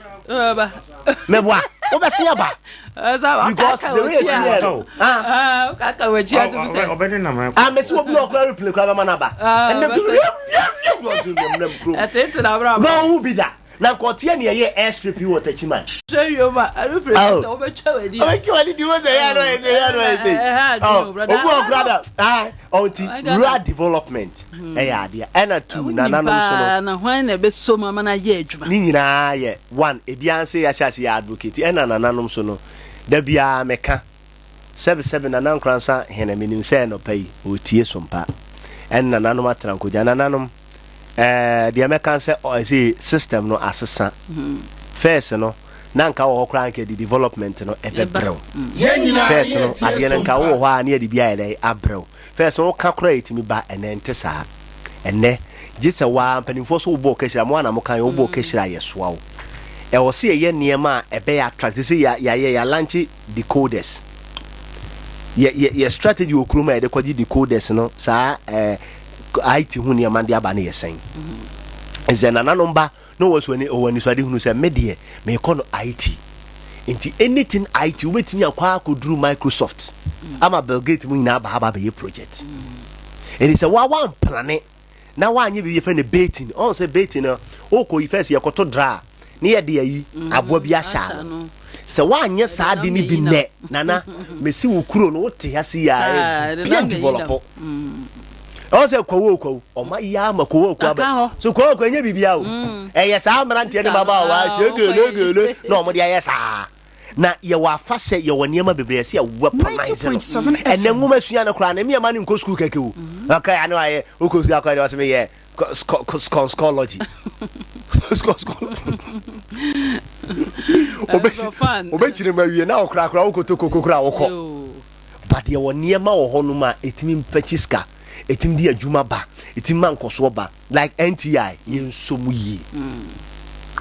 S2: Meboa wobɛsen aba. Because the way esi yɛ no.
S4: Ah,
S2: ah, mesi obi ɔkura replay kura bɛma n'aba. Ɛnna bi wiam wiam wiam ɔsi wiam nam kurom.
S4: Ɛtete na abira.
S2: Na ɔhu bi da. Na nka ɔteɛ nea ɛyɛ airstrip yi wɔ Techiman.
S4: Hwɛ wiem a aeroplane sɛ wobɛtwa w'ani.
S2: Wobɛtwa w'ani di wo sɛ yɛ ano yɛ sɛ yɛ ano yɛ sɛ. Obi ɔkura da. Ah, ɔnti rural development ɛyɛ adeɛ ɛna tu nananom so no.
S4: Na hwan na ɛbɛsɔ mu ama no ayɛ adwuma.
S2: Ne nyinaa yɛ one ebiara nse yɛahyɛ ase yɛ advocate ɛna nananom so no da biara meka. Sɛbe sɛbe Nana Nkoransa hene menim sɛ anɔpa yi ɔretie sompa ɛne nananom atena nkogya nananom ɛɛ deɛ mɛka sɛ ɛsɛ system no asesa first no na nka wɔ hɔ koraa nka de development no ɛbɛbrɛw first no adeɛ no nka wowɔ hɔ a ne yɛde bi ayɛ dɛ abrɛw First no woka koraa ɛtumi ba ɛnɛ nte saa ɛnɛ gye sɛ waa mpanimfoɔ so wobɔ ɔkahyira mo a na moka yɛ wobɔ ɔkahyira a yɛsoa wo ɛwɔ sɛ yɛyɛ nneɛma a ɛbɛyɛ attract sɛ yɛayɛ yɛalanche decoders yɛ yɛ yɛ strategy wɔ kurom a yɛde kɔgye decoders no saa ɛɛ IT ho nneɛma de aba no yɛ sɛn sɛ nananom ba Na ɔwɔ so ani ɔwɔ anisoadehunu sɛ me deɛ merekɔ no IT nti anything IT wobɛtumi akɔ akɔduru Microsoft ama Bill Gates mu nyinaa aba ha ba abɛyɛ project ɛni sɛ wa wamplane na wanyɛ biribi yɛfrɛ no baiting ɔn sɛ baiting no wokɔ yi first yɛkɔto dra ne yɛde ayi aboa bi ahyɛ ano sɛ wanyɛ saa de no bi nnɛ nana mesi wo kuro no wote ha si yɛ bia develop Ɛwɔ sɛ kwawu o kwawu ɔma yi ama kwawu o kwawu aba so kwawu o kwawu ɛnyɛ biribi o mm. ɛyɛ saa mmeranteɛ ne mmabaawa hyɛ gele gele na wɔn de ayɛ saa na yɛwɔ afahyɛ yɛwɔ nneɛma bebree ɛsɛ yɛ weaponize no ɛnɛ nwoma sua no koraa na mmea ma no nkɔ sukuu kɛkɛ o mm. ɔka yɛ ano ayɛ wokɔ sukuu akɔ ɛde ɔsɛ meyɛ skɔnskɔlɔgy skɔnskɔlɔgy obɛkyerɛ mu awie na ɔkorakora wokɔtɔ koko koraa wokɔ But yɛwɔ nneɛma wɔ hɔ nom a ɛtumi mfɛkyi sika, ɛtumi de adwuma ba, ɛtumi ma nkɔsoɔ ba like NTI yɛnsɔ mu yie.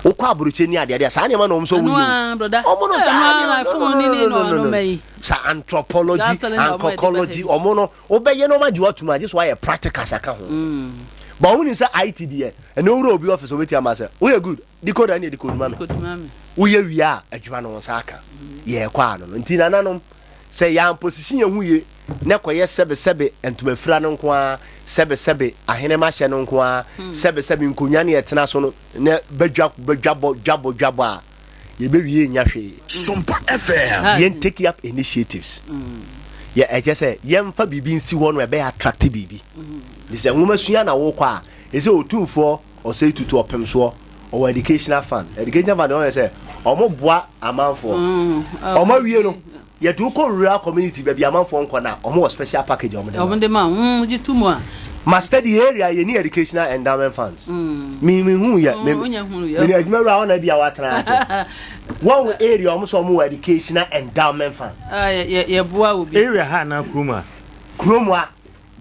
S2: Wokɔ aburokyire ne adeade a saa nneɛma na wɔn sɔ mu yie o. Wɔn no saa nneɛma no no no no no no saa anthropology, ankɔkɔlɔgy wɔn no wobɛyɛ na wɔn agye watum agye so ayɛ practicals aka ho. But wɔn nim sɛ IT deɛ ɛnna owura obi office obɛti ama sɛ woyɛ good decoder ɛne decode ma me woyɛ wie a adwuma no wɔn nsa aka yɛɛkɔ ano no nti nananom. Sɛ yɛamposisi yɛn ho yie na ɛkɔyɛ sɛbesɛbe ntomafira no nko ara, sɛbesɛbe ahenemma hyɛ no nko ara, sɛbesɛbe nkonnwa ne yɛtena so no na badwa badwabɔ dwabɔ dwabɔ a, yɛbɛwie nnya hwee.
S5: Sompa FM.
S2: Yɛn take up initiatives. Yɛ ɛkyɛ sɛ yɛmfa biribi nsi hɔ no ɛbɛyɛ attract biribi. Nti sɛ nwoma sua na wokɔ a, ɛsɛ Otumfoɔ Ɔsɛe Tutu ɔpem soɔ ɔwɔ educational fund. Educational fund ɔyɛ sɛ ɔmo boa amanfoɔ. Ɔmo awie no yɛde wo kɔ rural community baabi amanfoɔ nkɔ no a ɔmo wɔ special package a ɔmo de ma.
S4: Ɔmo de ma wo gye to mu a.
S2: Ma study area yɛ ni educational endowment funds. Mi mi hu yɛ. Mi mi ni adwuma wura hɔ na bi a watena ase. Wɔn wɔ area wɔn sɛ wɔn wɔ educational endowment fund.
S4: Ah, yɛ yɛ yɛ boa obi.
S3: Area ha na kurom a.
S2: Kurom ha,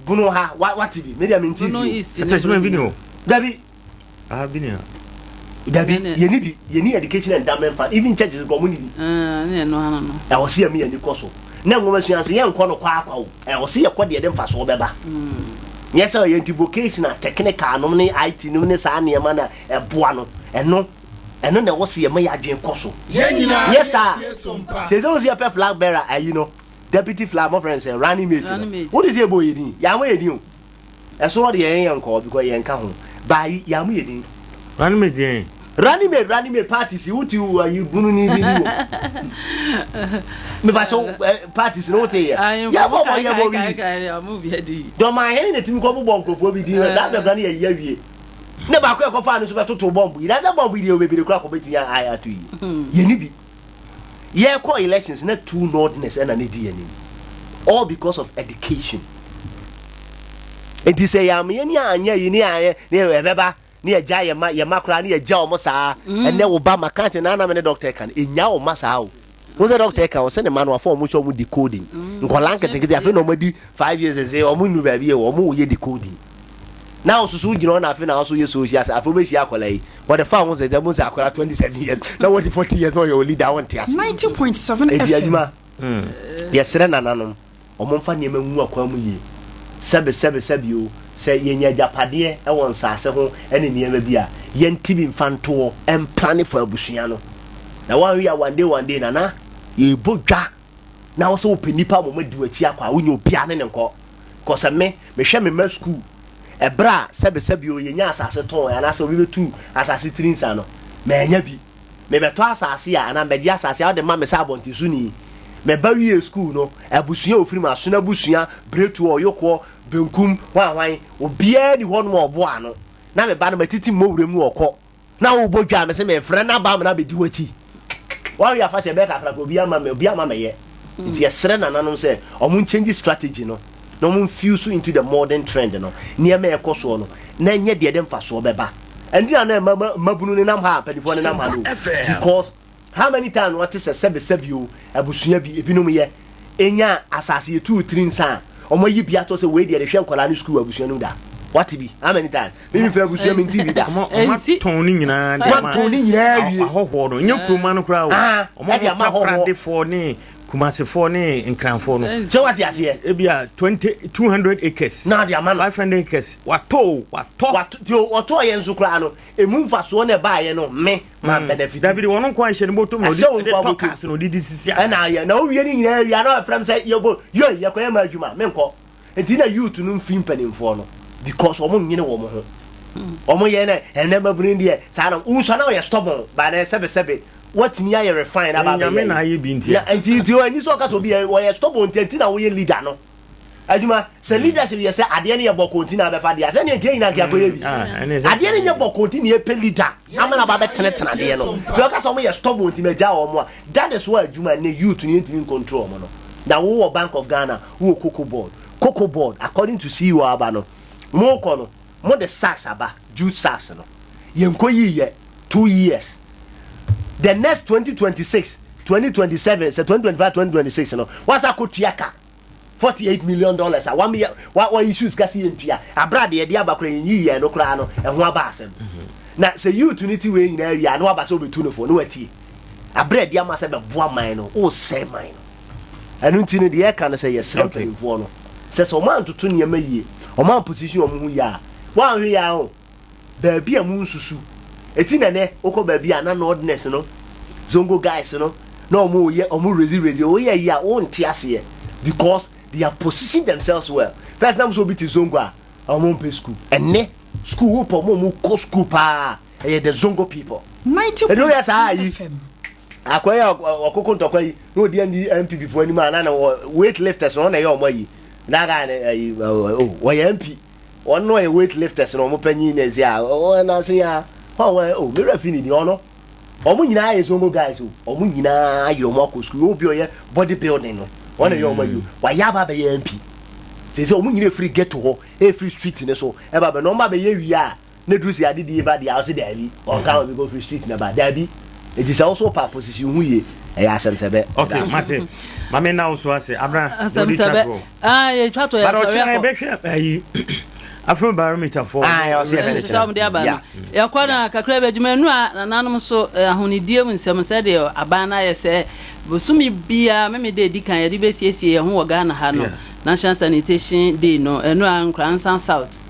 S2: bunu ha, wa wate bi. Mi deɛ mi nti bi o.
S3: Ɛkyɛ bi ni o.
S2: Dabi.
S3: Ah, bi ni ha.
S2: Dabi, yɛni bi, yɛni education endowment fund, even churches kɔ ɔmo ni bi.
S4: Ah, ne ɛno ano no.
S2: Ɛwɔ sɛ yɛmi yɛni kɔ so. Na nwoma sua ase yɛnkɔ no kɔ akwa o. Ɛwɔ sɛ yɛkɔ deɛ de mfasoɔ bɛba. Nyɛ sɛ yɛn ti vocational, technical nom ne IT nom ne saa nneɛma na ɛboa no. Ɛno, ɛno na ɛwɔ sɛ yɛma yɛ adwene kɔ so. Nyɛ saa, sɛ sɛ wo sɛ yɛpɛ flag bearer ayi no, deputy flag, mo friend sɛ running mate no. Wo de sɛ yɛbɔ yɛ din, yɛamɔ yɛ din o. Ɛso hɔ deɛ yɛn yɛn nkɔɔ because yɛn nka ho. Baa yi yɛn mo yɛ din.
S3: Running mate yɛn.
S2: Running mate running mate party si wote wo ayi bunu ni bi ni wo. Mepakyɛw eh, parties no wote yɛ. Yɛ bɔ bɔ yɛ bɔ bi. Dɔm ahene na tumi kɔ bobɔ nkurɔfoɔ bi din saa bɛbra no yɛ yɛ wie. Ne baako ɛkɔ fa no nso bɛtoto bɔmbo yi. Na sɛ bɔmbo yi deɛ bebree kora kɔ bɛtumi ayɛ ato yi. Yɛ ni bi. Yɛkɔ elections na two northerners ɛna ne di yɛn anim all because of education. Nti sɛ yɛn yɛn ni anyɛ yi ne anyɛ ne ɛbɛba ne yɛgya yɛn ma yɛn ma koraa ne yɛgya wɔn saa mm. Ɛnɛ wo ba ma kan kyerɛ nana mi ne doctor kan enya wɔn ma saa o wọ́n sɛ doctor kan ɔsɛ ne ma no afɔ wɔn kyɛ wɔn decoding mm. Nkɔla nketenkete afei na wɔn adi 5 years ɛsɛ wɔn nu baabi yɛ wɔn yɛ decoding na ɔsoso gyina hɔ na afei na ɔso yɛ social sɛ afei wobɛhyia akwadaa yi wɔde fa ho sɛ sɛ mo sɛ akwadaa 27 years na wɔde 40 years na ɔyɛ wɔ leader wɔnte ase.
S6: 90.7
S2: Eti
S6: FM.
S2: Adwuma yɛsrɛ nananom ɔmo mfa nneɛma ngu akwan mu yie. Sɛbe sɛbe sɛbe o, sɛ yɛnya agyapadeɛ wɔ nsaase ho ne nneɛma bi a, yɛnte bi mfa ntoɔ mplane for abusua no. Na wɔanhwɛ a, one day one day, nana yɛbɔ dwa na wɔ sɛ wopɛ nnipa ma ɔmadi w'akyi akɔ a, wonya obiara ne ne nkɔ kɔ. Sɛ me mehwɛ me ma school ɛberɛ a, sɛbe sɛbe o, yɛnya asase tɔn anaasɛ obi bɛtu asase tiri nsa no, maanya bi mebɛtɔ asase a anaa mɛgye asase a wode ma me sɛ abɔntesoni. Mɛba wie school no, abusua a ofiri mu asono, abusua beretuo, ɔyokoɔ, benkum, hwanhwan, obiara ni hɔnom a ɔboa ano na meba no matiti mmɔwuram no ɔkɔ na wobɔ dwa me sɛ mefrɛ no aba ama no abɛdi w'akyi. Wɔawe afa sɛ ɛbɛyɛ kakra ka obi ama me obi ama mɛyɛ. Nti yɛsrɛ nananom sɛ ɔmo nchange strategy no na ɔmo infuse into the modern trend no, nneɛma a ɛkɔ soɔ no, na ɛnyɛ deɛ ɛde mfasoɔ bɛba. Ɛnti na na mmabunu nenam ha a mpanimfoɔ nenam ha no, because how many times wɔte sɛ sɛbesɛbe o, abusua bi ebinom yɛ enya asase yɛtuu tiri nsa a ɔmo ayi bi ato sɛ wei deɛ de hwɛ nkwadaa no sukuu abusua no mu da? Wate bi? How many times? Mímí fɛ abusua mi nti bi da.
S3: Ɔmo atɔn ne nyinaa de ama
S2: Watɔn ne nyinaa wie.
S3: Ahɔhoɔ no nyɛ kuroma no koraa o.
S2: Ah,
S3: ɔmo
S2: ɛde ama ahɔhoɔ.
S3: Takoradefoɔ ne Kumasefoɔ ne Nkranfoɔ no.
S2: Sɛ wate aseɛ.
S3: Ebi a 20, 200 acres.
S2: Na ade ama no.
S3: 500 acres, watɔ o, watɔ.
S2: Wato ti o, ɔtɔɔ yɛn nso koraa no, emu mfasoɔ na ɛbaayɛ no, me ma benefit.
S3: Dabi de, wɔn nko ahyɛ ne bɔtɔ mu na
S2: Ɛsɛ
S3: ɔde
S2: wo
S3: ɛde
S2: nko
S3: tɔ
S2: abɔtɔ.
S3: Cars na ɔde di sisi a.
S2: Ɛna ayɛ na wowie ne nyinaa wie a, na ɔfrɛ m sɛ yɛbɔ yoi yɛkɔyɛ ma adwuma menkɔ. Nti na youth no mfiri mpanimfoɔ no because wɔn nyene wɔn ho. Wɔn yɛ na ɛnɛ mabunu deɛ saa na wosua na ɔyɛ stubborn ba na sɛbesɛbe watumi ayɛ refine aba
S3: Nyame
S2: abɛyɛ
S3: na ayɛ bi nti a.
S2: Na nti ani sɛ ɔka sɛ obi yɛ ɔyɛ stubborn nti na woyɛ leader no adwuma sɛ leadership yɛ sɛ adeɛ no yɛ bɔkɔ nti na abɛfa deɛ sɛ neɛ nka nyina nka akɔyɛ bi.
S3: Ah, ɛne sɛ-
S2: Adeɛ no nyɛ bɔkɔ nti na yɛpɛ leader ama na ba bɛtenetene adeɛ no. Nti ɔka sɛ ɔmo yɛ stubborn nti magya wɔn a, that is why adwuma ne youth no yɛntumi ncontrol ɔmo no. Na wowɔ Bank of Ghana, wowɔ Cocoa Board. Cocoa Board, according to CEO aba no, mokɔ no mo de sacks aba, jute sacks no yɛnkɔ yiyɛ 2 years, the next 2026, 2027, sɛ 2025, 2026 no wasa kɔtua ka $48 million a wameyɛ wa wa issue sika sɛ yɛntua abra deɛ yɛde aba koraa yɛnyi yɛn no koraa no ɛho aba asɛm. Na sɛ youth no ti wei nyinaa wie a, na waba sɛ wobɛtu no fo na watie aberɛ adi ama sɛ bɛboa man no, wosɛe man no. Ɛno nti no deɛ ɛka no sɛ yɛsrɛ mpanimfoɔ no sɛ ɔma antoto nneɛma yie, ɔma amposition ɔmo ho yie a, woanhwɛ yie a o baabi a mu nsusu eti na nɛ wokɔ baabi a na northerners no, Zongo guys no, na ɔmo yɛ ɔmo rezi rezi woyɛ yi a wonte aseɛ because they have positioned themselves well. First na mo sɛ obi te Zongo a, ɔmo mpɛ school. Ɛnɛ school wopɛ ɔmo a ɔmo kɔ school paa, ɛyɛ the Zongo people. Ɛdi woyɛ saa
S6: 90.7
S2: yi
S6: FM.
S2: Akɔyɛ ɔkoko ntɔkwa yi na odi ndi NPP fo anim a na na wɔ weight lifters na ɔna ɛyɛ ɔmo ayi. That guy no ɛyi oh, wɔyɛ MP, ɔno ɔyɛ weight lifters na ɔmo panyin na ɛsi a ɔnanse ya hɔn oh, mewura fi ne din. Ɔno ɔmo nyinaa yɛ Zongo guys o. Ɔmo nyinaa yɛ ɔmo akɔ school. Obi ɔyɛ body building no, ɔna ɛyɛ ɔmo ayi o, wayɛ aba abɛyɛ MP. Sɛ sɛ ɔmo nyina efiri ghetto hɔ efiri street ne so ɛba bɛ na ɔmo ba bɛyɛ wie a na duru sɛ adedie ba deɛ a ɔse daabi ɔnka ho because ofiri street na ba daabi eti sɛ woso pa position ho yie ɛyɛ asɛm sɛ bɛ.
S3: Ok mate maame na wo so ase abena
S4: asɛm sɛ bɛ ah yɛ twa to yɛ sɔre akɔ
S3: bɛhwɛ ayi afrobarometer fo
S2: ah yɛ ɔse yɛ
S4: bɛhwɛ wɔn de aba no yɛkɔ na kakra bɛ adwuma nu a nananom so ahonidie mu nsɛm sɛ deɛ aban no ayɛ sɛ bosome biara meme de edi kan yɛde bɛsiesie yɛn ho wɔ Ghana ha no National Sanitation Day no ɛno a Nkoranza South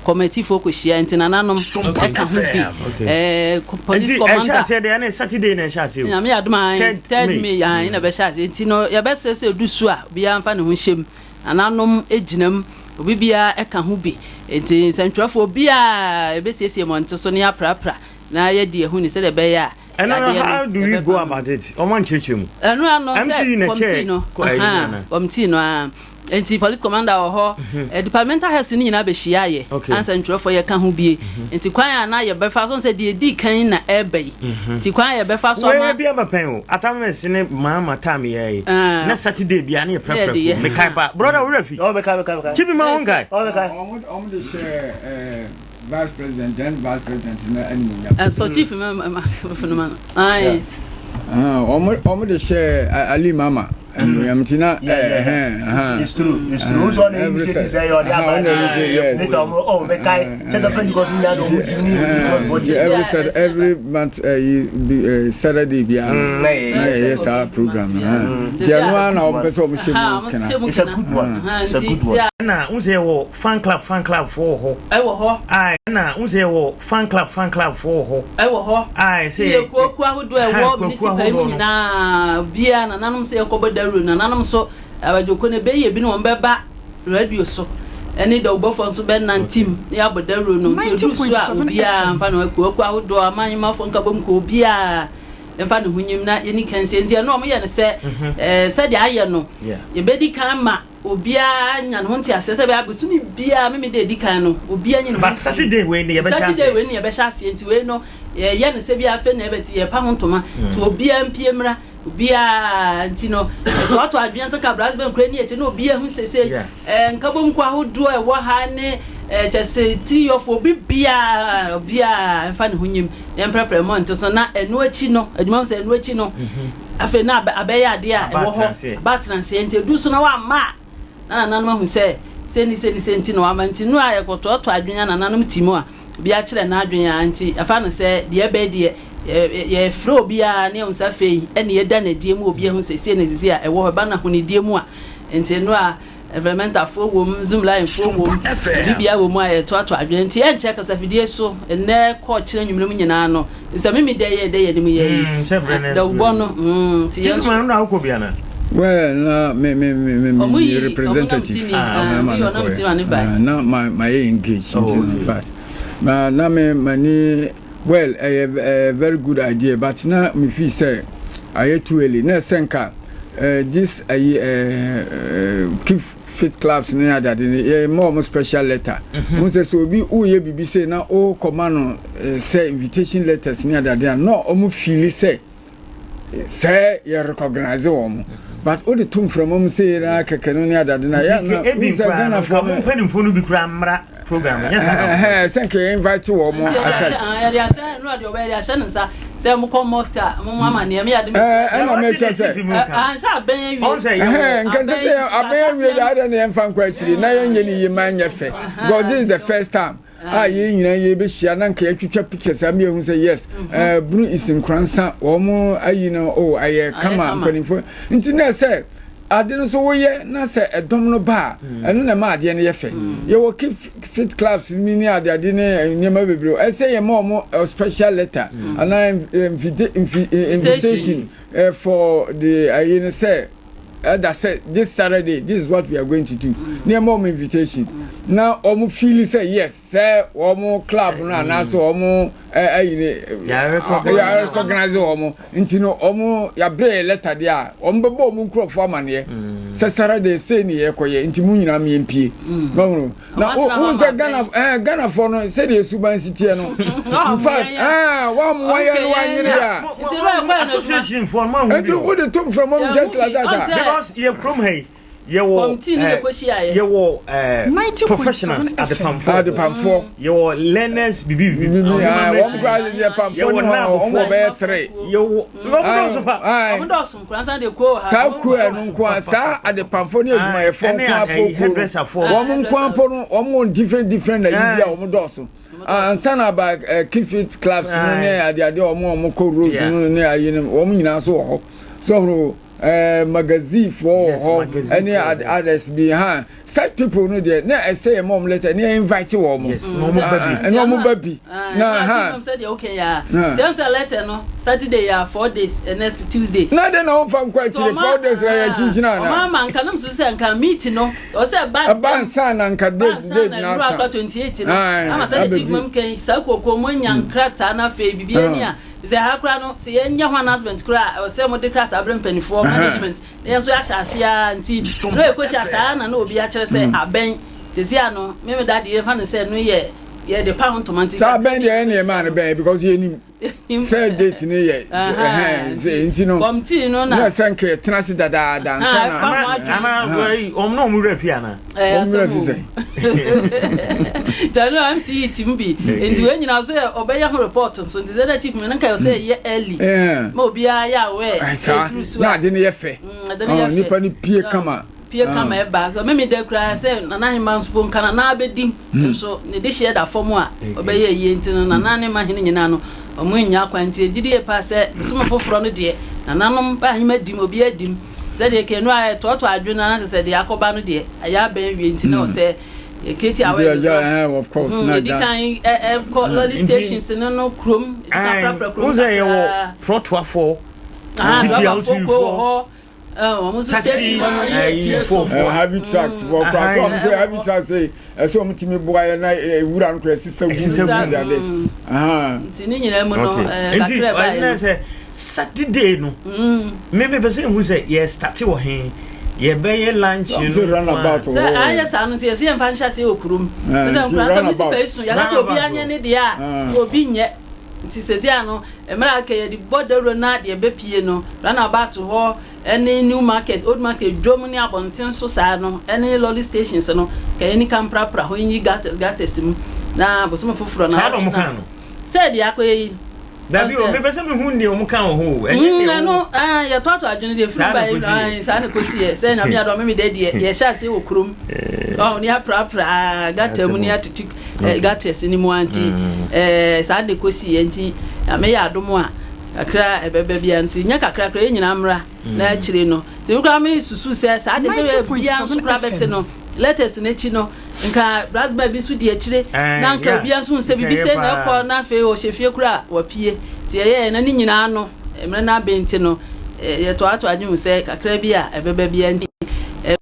S4: Kɔmɛtifoɔ kɔhyia nti nananom ɛka ho bi ɛɛ police commander.
S3: Nti ɛhyɛ aseɛ deɛ ɛne Saturday na ɛhyɛ aseɛ o.
S4: Nyame yɛ adom an third May an na ɛbɛhyɛ aseɛ nti no yɛbɛsrɛ sɛ ɛdu so a obiara mfa ne ho nhyɛ mu nananom gyina mu obi biara ɛka ho bi nti nsɛntwerɛfoɔ obiara yɛbɛsiesie mmɔnte so na yɛaprapra na yɛadi ahuni sɛdeɛ ɛbɛyɛ a
S3: Ɛno no
S4: yadeɛ no
S3: how do we
S4: yɛbɛfa
S3: go
S4: no.
S3: about it? Ɔmo ankyerɛkyerɛ mu.
S4: Ɛno ano
S3: MC
S4: sɛ
S3: na
S4: kɔmtii
S3: ɛkyɛɛ
S4: no
S3: kɔ ɛyi no
S4: ahaa
S3: anaa?
S4: kɔmtii no aa nti police commander wɔ hɔ eh, departmental heads no nyinaa bɛhyia yɛ
S3: Okay.
S4: ansa ntwerɛfoɔ yɛka ho bie nti kwan a na yɛbɛfa so sɛ deɛ ɛdii kan na ɛreba yi nti kwan a yɛbɛfa so
S3: Wei
S4: ama
S3: bi aba pɛn o. Atammes ne maama time yɛ yi.
S4: Ah.
S3: Na Saturday bia ne yɛ
S4: Na
S3: prɛprɛ
S4: yɛde yɛ.
S3: ko. Mekae pa. Brother wo werɛ fi.
S2: Ɔ mekae mekae mekae.
S3: Chibi ma wo nkae.
S2: Ɔ mekae.
S6: Wɔn de hyɛ ɛɛ Vice president then vice president no animuonyam.
S4: Ɛsɔ chief ma ma funu ma no. Ayi.
S6: Wɔn wɔn de hyɛ Ali Mama animuonyam ti na ɛhɛn.
S2: It's true it's true. Nso ɔna yi se ti sɛ ɔde aba na ne ta ɔmo ɔ bɛ kae sɛ dɔpɛ because mi na de ɔmo ti ni religious bodies.
S6: Every Saturday every month ɛyi Saturday bi a na yɛ yɛ saa program no. Ti ɛno ara na wɔn pɛ sɛ wɔn hyɛ mu kena.
S2: It's a good one. It's a good one.
S3: Ɛna n sɛ yɛ wɔ fan club fan club foɔ wɔ hɔ.
S4: Ɛwɔ hɔ.
S3: Ae ɛna n sɛ yɛ wɔ fan club fan club foɔ wɔ hɔ.
S4: Ɛwɔ hɔ.
S3: Ae sɛ
S4: yɛ kuo kuo ahodoɔ ɛwɔ municipal yi mu nyinaa obiara nananom sɛ yɛkɔ bɔ dawuro nananom nso abadwoko no ɛbɛyi ebi ne wɔn bɛba radio so ɛne dawubɔfoɔ nso bɛnante mu na yɛabɔ dawuro no nti ɛduru so a obiara mfa ne ho kuo kuo ahodoɔ amanyemafoɔ nkabom kuo obiara mfa ne ho nyim na yɛni kan sie nti ɛno wɔn yɛ no sɛ ɛɛ sɛdeɛ ayɛ no yɛbɛdi kan ma Obiara nya ne ho nteaseɛ sɛ ɛbɛyɛ a bosome biara Memeda a ɛdi kan no obiara nyi ne ho
S3: But
S4: mfiri.
S3: Saturday wei ne yɛbɛhyɛ
S4: Saturday
S3: aseɛ.
S4: wei ne yɛbɛhyɛ aseɛ nti wei no yɛyɛ no sɛ bi afei na ɛbɛti yɛpa ho ntoma nti obiara mpie mmra obiara nti no ɛtoatoa adwene sɛ nka brass band kura ni akyi na obiara hu sese
S3: Yeah.
S4: eh, nkabom nko ahodoɔ a ɛwɔ ha ne eh, kyɛ sɛ ti yɔfo obi biara obiara mfa ne ho nyim yɛmprɛprɛ mmɔnte so na ɛno akyi no adwuma mu sɛ ɛno akyi no Afei na abɛyɛ adeɛ a ɛwɔ hɔ, aba atenaseɛ, nti ɛduru so na wamma a, na nananom ahu sɛ sei ne sei ne sei nti na wamma. Nti no a yɛkɔtoatoa adwene a nananom te mu a, obiara kyerɛ n'adwene a, nti yɛfa no sɛ deɛ ɛbɛyɛ deɛ, yɛfrɛ obiara na yɛhu sɛ afei ɛne yɛda no adie mu, obiara hu sɛ sei na seesei a ɛwɔ hɔ, ɛba no ahonidie mu a, nti no a Environmentalfoɔ wɔ mu, Zoomlinefoɔ wɔ mu, biribiara wɔ mu a yɛtoatoa adwene nti ɛnkyɛ kasafidie so nnɛ kɔ ɔkyena anwummerɛ mu nyinaa no sɛ meme dɛ yɛ dɛ yɛ anim yɛ yi dawubɔ no nti yɛn nso.
S3: na wokɔ bi ana?
S6: Well, na me me me me
S4: me
S6: me representative.
S4: Ah, okay.
S6: Ɔmo yi ɔnam si Na ma ma yɛ engage nti no but na na me ma ni well ɛyɛ ɛyɛ very good idea but na me feel sɛ ayɛ too early na ɛsɛ nka eh, this ayi eh, eh, keep fit clubs ne adade no yɛ ma wɔn special letter mhm. wɔn sɛ sɛ obi woyɛ biribi sɛ na wokɔma no eh, sɛ invitation letters ne adade a na wɔn fili sɛ sɛ yɛ recognize wɔn but o de to nframa mu sɛ na kɛkɛ no ne adade na yɛ na
S3: n sɛ Ghana fo no mpanimfoɔ no bi kura mmra program nyɛ saa
S6: ɛhɛn sɛ nka yɛ invite wɔn mo
S4: asɛ yɛde ahyɛ no ade ɔbɛyɛ de ahyɛ ne nsa sɛ mo kɔ mosque a mo ama nea me ade
S6: ɛɛ ɛna mɛ kyɛ sɛ
S4: ansa abɛn awie
S6: ɛhɛn nka sɛ sɛ abɛn awie de adɛ na yɛn fa nkɔ akyiri na yɛn nyɛ ne yie ma nyɛ fɛ because this is the first time a yɛn nyinaa yɛbɛhyia na nka yɛtwitwa pictures ama yɛhu sɛ yes mm-hmm. eh, bunu is nkoransa wɔn ayi no o oh, ayɛ kama mpanimfoɔ nti na sɛ ade no so woyɛ na sɛ ɛdɔm no ba a mm. ɛno na ɛma adeɛ no yɛ fɛ mm. yɛwɔ keep fit clubs mi ne adeade ne eh, nneɛma bebree ɛsɛ yɛ ma wɔn eh, special letter mm. anaa invitation for the ayi no sɛ ɛda sɛ this Saturday this is what we are going to do ne ɛma wɔn invitation na wɔn feel sɛ yes sɛ wɔn club no anaasɛ wɔn ɛyi ne yɛ recognize wɔn nti no wɔn yɛabrɛ yɛ letter deɛ a wɔn bɛbɔ wɔn nkurɔfoɔ amaneɛ sɛ Saturday sei ne yɛkɔyɛ nti mu nyinaa mmea mpie wɔn na wo sɛ Ghana ɛɛ Ghanafoɔ no sɛdeɛ suban si teɛ no in fact ɛɛ wɔn yɛ no wɔanyere
S3: a
S6: association foɔ no nti wo de to nframa mu just like that
S3: because yɛ kurom ha yi. Yɛwɔ
S4: Kɔmitii no na
S3: eh,
S4: ɛkɔhyiaeɛ.
S3: yɛwɔ eh, professionals adepamfoɔ.
S6: Adepamfoɔ.
S3: Yɛwɔ learners bibi bibi.
S6: Bibi
S3: Human
S6: ah, wɔn
S3: relation.
S6: kura deɛ pamfoɔ
S3: Yɛwɔ
S6: ne hɔ wɔn wɔ
S3: nabfoɔ.
S6: bɛyɛ tere.
S3: Yɛwɔ wɔn dɔɔso pa.
S6: Aye.
S4: Wɔn dɔɔso nkura nsa de kuo wɔ ha.
S6: Saa
S4: Wɔn
S6: kuo
S4: dɔɔso.
S6: ɛno nko a saa adepamfoɔ ne adwumayɛfoɔ
S3: Ɛne
S6: nko
S3: a-
S6: afɔ
S3: ɛyi,
S6: kuo no
S3: hairdresserfoɔ.
S6: wɔn nko apo no wɔn wɔ different different na yi bi a wɔn dɔɔso. Ah, ansa na aba eh, keep fit clubs no ne adeade a wɔn a wɔn kɔ road no ne ayi no wɔn nyinaa so wɔ hɔ so ɔhoro eh, magazine foɔ wɔ hɔ ɛne others bi ha such people no deɛ na ɛsɛ yɛ ma wɔn letter ne yɛ invite wɔn
S3: yes na wɔn ba bi
S6: ɛna wɔn ba bi na ha
S4: sɛ deɛ okay ya sɛ sɛ letter no Saturday ya 4 days next Tuesday
S6: na de na wɔn fa nkɔ akyire 4 days na yɛ kyinkyin ana
S4: ɔmo ama nka nam so sɛ nka meet no ɔsɛ ba
S6: ɛba nsa na nka date date
S4: na
S6: na
S4: asa
S6: asa
S4: 28 no ama sɛ de chief mam kan saa kuoko mo nya nkrataa na afei bibi ani a sɛ ha kora no sɛ yɛnyɛ ho announcement kora a ɔsɛ mo de krataa brɛ mpanimfoɔ management na yɛn nso yɛahyɛ ase a nti na ɛkɔhyia saa na na obi akyerɛ sɛ abɛn sɛsi a no meme da deɛ yɛfa no sɛ no yɛ yɛde pa ho ntoma nti
S6: saa abɛn deɛ ɛne ɛmaa no bɛn because yɛnim sɛ date ne yɛ ɛhɛn sɛ nti no
S4: kɔmtii no na
S6: na sɛ nka yɛtena ase dadaada nsa na
S4: ɛfa ho adwene.
S3: Ana wɔn na wɔn werɛ fi ana.
S4: Ɛyɛ
S6: wɔn werɛ
S4: asɛm
S6: fi
S4: o.
S6: sɛ
S4: Tɛno MCE tim bi nti wei nyinaa so yɛ ɔbɛyɛ ho report nso nti sɛ na chief mi no nka yɛ sɛ ɛyɛ early ma obiara yɛ aware
S6: saa
S4: ɛduru so
S6: na
S4: a
S6: ade no yɛ fɛ
S4: ade no yɛ
S6: Ah,
S4: fɛ.
S6: nipa no pie kama
S4: pie kama ɛba sɛ mimi da koraa sɛ nana ahema nso po nka nana abɛdi nso ne de hyɛ da fam a ɔbɛyɛ yie nti no nana ne ma hene nyinaa no ɔmo nya kwan nti gyidi yɛ paa sɛ som foforɔ no deɛ nananom ba ahema dim obi adim sɛdeɛ kenu a ɛtoɔtoɔ adwene no anaasɛ sɛ deɛ akɔba no deɛ ɛyɛ abɛn wie nti na ɔsɛ yɛketi
S6: nti
S4: awareness
S6: agya
S4: no
S6: ɛhɛn of course na
S4: yɛdi
S6: agya
S4: kan ɛkɔ lorry stations no no kurom yɛdi kan prapra kurom
S3: Wɔn sɛ yɛwɔ
S4: kakraa.
S3: trɔtoafoɔ.
S4: Ah,
S3: GPL
S4: driverfoɔ kuo wɔ hɔ. Wɔn nso
S3: Taxi
S4: station hɔ no.
S3: ɛyi fofoɔ.
S6: Heavy trucks wɔ kora so ɔmo sɛ heavy trucks sɛ ɛsɛ ɔmo tumi boa yɛ na ewura no kora ɛsesa gu
S3: Ɛsesa gu.
S6: ne ade
S4: Nti ne nyinaa mu no
S3: Okay. Nti
S4: kakra ɛbaeɛ
S3: ɛnna
S4: no.
S3: sɛ Saturday no me me pɛ sɛ ehu sɛ yɛ start wɔ he, yɛbɛyɛ lunch no
S6: Ɔmo sɛ runabout wɔ
S4: Sɛ
S6: hɔ.
S4: ayɛ saa no nti yɛsɛ yɛmfa nhyɛ aseɛ wɔ kurom.
S6: Eh,
S4: Sɛ
S6: nti
S4: nkura sɛ mesi
S6: runabout.
S4: pɛ so yɛka sɛ obi
S3: Runabout
S4: anyɛ ne deɛ a obi nyɛ. Nti sɛsi ano mmerɛ a kɛ yɛde bɔ dawuro na deɛ bɛpie no runabout hɔ ɛne New Market, Old Market, dwom ne abɔnten so saa no ɛne lorry stations no ka yɛni ka mprapra hɔ nyi gutters gutters mu na bosome foforɔ na
S3: Saa na ɔmo kan no.
S4: Sɛ deɛ akɔyɛ yi.
S3: Dabi o, mepɛ sɛ mehu nea ɔmo ka wɔ hɔ o. Ɛnyɛ deɛ
S4: Ɛno yɛtoato adwene deɛ firi
S3: Saa
S4: ba
S3: na
S4: yi
S3: kɔsi yɛ.
S4: saa na kɔsi yɛ sɛ Nyame adɔ meme dɛ deɛ yɛhyɛ aseɛ wɔ kurom ɔho ne aprapra gutter mu ne atutu gutters ne mu a nti saa na kɔsi yɛ nti Nyame yɛ adom a kakra ɛbɛba bia nti nyɛ kakra kora yɛ nyinaa mmra na akyire no nti me koraa me susu sɛ saa de sɛ bia nso
S7: 90.7
S4: koraa bɛte
S7: FM.
S4: no letters n'akyi no nka brasba bi nso di akyire na nka obia nso hu sɛ biribi
S3: Nka
S4: sɛ
S3: ɛyɛ
S4: na
S3: paa.
S4: ɛkɔ na afei ɔhyɛ fie kora a wapue nti ɛyɛɛ na ne nyinaa no mmerɛ no abɛn nti no yɛtoato adwene mu sɛ kakra bi a ɛbɛba bia nti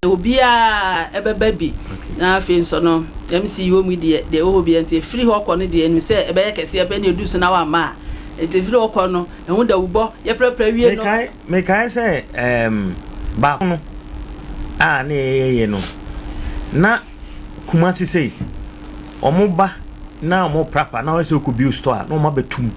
S4: obiaa ɛbɛba bi na afei nso no MC wɔ mu deɛ deɛ ɛwɔ hɔ bia nti ɛfiri hɔ kɔ no deɛ ɛnim sɛ ɛbɛyɛ kɛseɛ pɛ ne ɛdu so na wamma a nti ɛfiri hɔ kɔ no ɛho dawubɔ yɛprɛprɛ wie no.
S3: Mekae sɛ baako no a na yɛyɛ no na Kumasi sei ɔmo ba na ɔmo prapa na ɔsɛ ɔkɔ bio store a na ɔmo abɛtum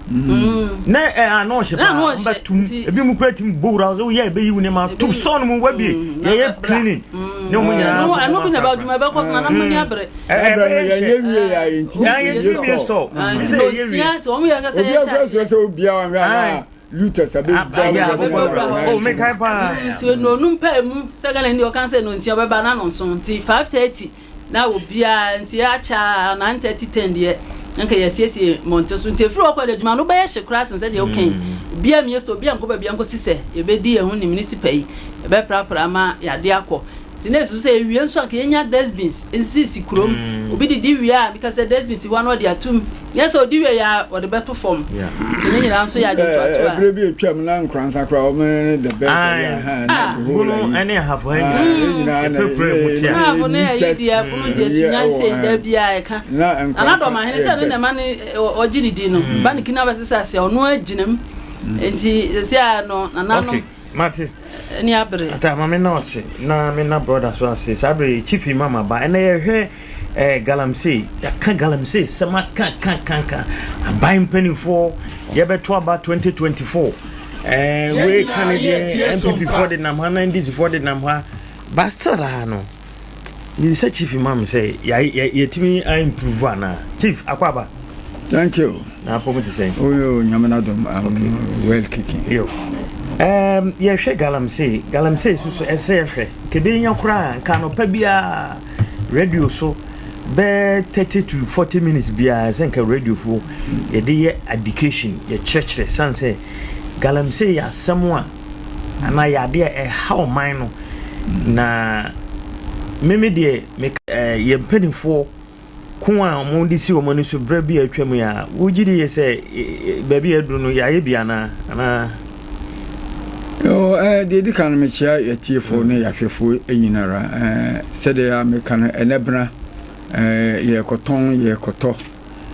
S3: na ɛ ano ɔhyɛ paa ɔmo bɛtum ebi mu kura tim bowura ɔsɛ oyɛ ɛbɛyi wo nneɛma tum store no mu wabie yɛyɛ cleaning ne ɔmo nyinaa
S4: ɛno ɛno bi na ɛbɛ adwuma ɛbɛkɔ so na na mo ani abere.
S6: Ɛbrɛ no yɛnyɛ wie yɛ a yɛntumi
S3: yɛntumi bie store sɛ yɛyɛ wie
S4: nti wɔn yɛ kasa
S6: obi
S4: yɛ hyɛ
S6: akura
S4: aseɛ.
S6: sɛ obiara wahwɛ anaa looters abɛwura
S4: abɛwura
S3: hɔ. Oh, mekae paa.
S4: Nti nonum paa mu sɛ Ghana ni ɔka sɛ nonsia bɛba na nonson nti 5:30 na obiara nti akyɛ 9:30 10 deɛ nka yɛsiesie mmɔnten so nti efiri hɔ kɔ de adwuma no bɛyɛ hye koraa sen sɛ deɛ wokan obiara mie so obiara nkɔ baabi nkɔsi sɛ yɛbɛdi yɛn ho nim ne sipa yi yɛbɛprapra ama yɛade akɔ nti na esusu sɛ ewie nso anka yɛnya dustbins nsisi kurom obi didi wie a bika sɛ dustbin si hɔ na ɔde atum nyɛ sɛ ɔdi wie a ɔde bɛto fam nti ne nyinaa nso yɛ ade ntoatoa.
S6: Ɛberɛ bi atwam na Nkoransa koraa wɔn ne the best ɛyɛ ha na the whole
S3: Gono
S6: ayi.
S3: ɛne ahafo ha
S6: Ah,
S3: nyinaa
S6: yɛn nyinaa na
S3: yɛpɛpere mu tia.
S4: Ahafo ne ayi deɛ pono deɛ sunyanse da biara ɛka
S6: Na
S4: Nana
S6: Nkoransa
S4: Dɔmahene sɛ ne
S6: yɛ
S4: na
S6: best.
S4: ɛma ne ɔgye ne di no ba ne kini abɛsesa ase ɔno agyina mu nti sɛsi a no nananom
S3: Okay, mate.
S4: ani abere.
S3: Ata ma me na ɔse na me na brother so ase saa bere yi chief imam aba ɛnɛ yɛhwɛ eh, galamsey yɛaka galamsey sɛm aka ka ka ka aban mpanimfoɔ yɛbɛto aba 2024 eh, wei ka ne deɛ NPP foɔ de nam ha na NDC foɔ de nam ha. But still a no, mebisa chief ma me sɛ yɛtumi a improve anaa? Chief, akɔ aba.
S6: Thank you.
S3: Na apɔ mu te sɛn?
S6: Oh, yo, nyame no adom, I'm okay. Well kicking.
S3: Yo. Yɛhwɛ galamsey, galamsey so so ɛsɛ yɛhwɛ. Kɛbɛnya koraa, nka anɔpa biara radio so bɛɛ 30 to 40 minutes biara sɛ nka radio fo yɛde yɛ education, yɛkyerɛkyerɛ san sɛ galamsey yɛ asɛm a anaa yɛ adeɛ a ɛha ɔman no na meme deɛ me yɛn mpanimfoɔ ko a wɔde si wɔn ani so berɛ bi a atwa mu yi a wogye di yɛ sɛ baabi a aduru no yɛayɛ bi anaa anaa.
S6: Yo, eh, deɛ ɛdi kan no mekyea yɛtiefoɔ ne yɛahwɛfoɔ nyinara eh, sɛdeɛ a meka no ɛnɛ bena eh, yɛkɔtɔn yɛkɔtɔ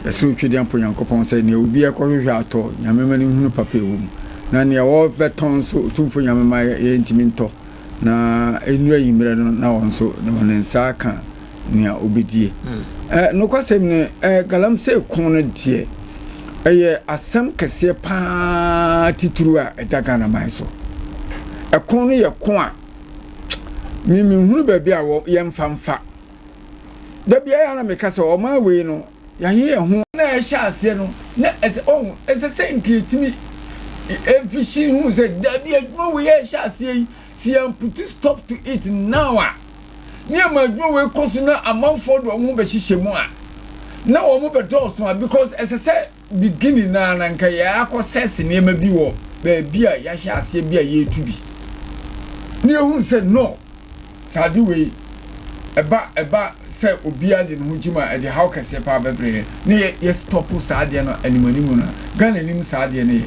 S6: yɛsrɛ Otwedeampo Nyankopɔn sɛ nea obi ɛkɔhwehwɛ atɔ Nyame ma no nhunu papa ɛwɔ mu na nea wɔbɛtɔn nso Otumfoɔ Nyame ma yɛntumi ntɔ na ɛnuru anwummerɛ no na wɔn nso ne nsa aka nea obedie. Ɛ, nokwasɛm ni, ɛ, galamsey ko no deɛ, ɛyɛ asɛm kɛseɛ paa titiriw a ɛda Ghana man so. Ɛko no yɛ ko a, me menhunu baabi a wɔ, yɛmfa mfa. Da biara na meka sɛ ɔman wei no, yɛayɛ yɛn ho. Na ɛhyɛ aseɛ no, na ɛsɛ, ɔho, ɛsɛ sɛ nka yɛtumi mfihyi hu sɛ dabi adwuma wei a ɛhyɛ aseɛ yi, sɛ yɛn put stop to it now a, ne yɛma adwuma wei kɔ so na amanfoɔ de wɔn ho bɛhyehyɛ mu a, na wɔn bɛdɔɔso a, because ɛsɛ sɛ beginning na na nka yɛ akɔ sɛse nneɛma bi wɔ baabi a yɛahyɛ aseɛ bi a yɛretu bi. Ne yɛhunu sɛ no, saa ade wei ɛba ɛba sɛ obiara de ne ho gyim a ɛde haw kɛseɛ paa bɛbrɛ yɛn ne yɛ yɛ stop saa adeɛ no anim anim no Ghana anim saa adeɛ no yɛ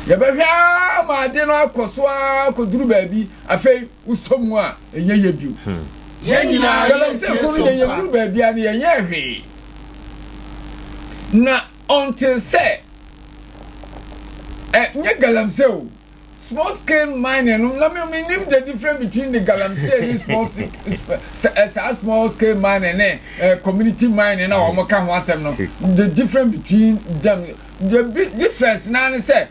S6: yɛbɛhwɛ ara ma ade no akɔ so ara kɔduru baabi afei wosɔ mu a ɛnyɛ yɛ bio.
S5: Yɛn nyinaa yɛ
S6: Galamsey
S5: tie
S6: ko no deɛ
S5: sompa.
S6: yɛduru baabi a no yɛnyɛɛ hwee na until sɛ ɛ nyɛ galamsey o small scale mining no na me nim the difference between the galamsey ne small saa small scale mining ne uh, community mining na wɔn ka ho asɛm no the difference between them the big difference naa ne sɛ.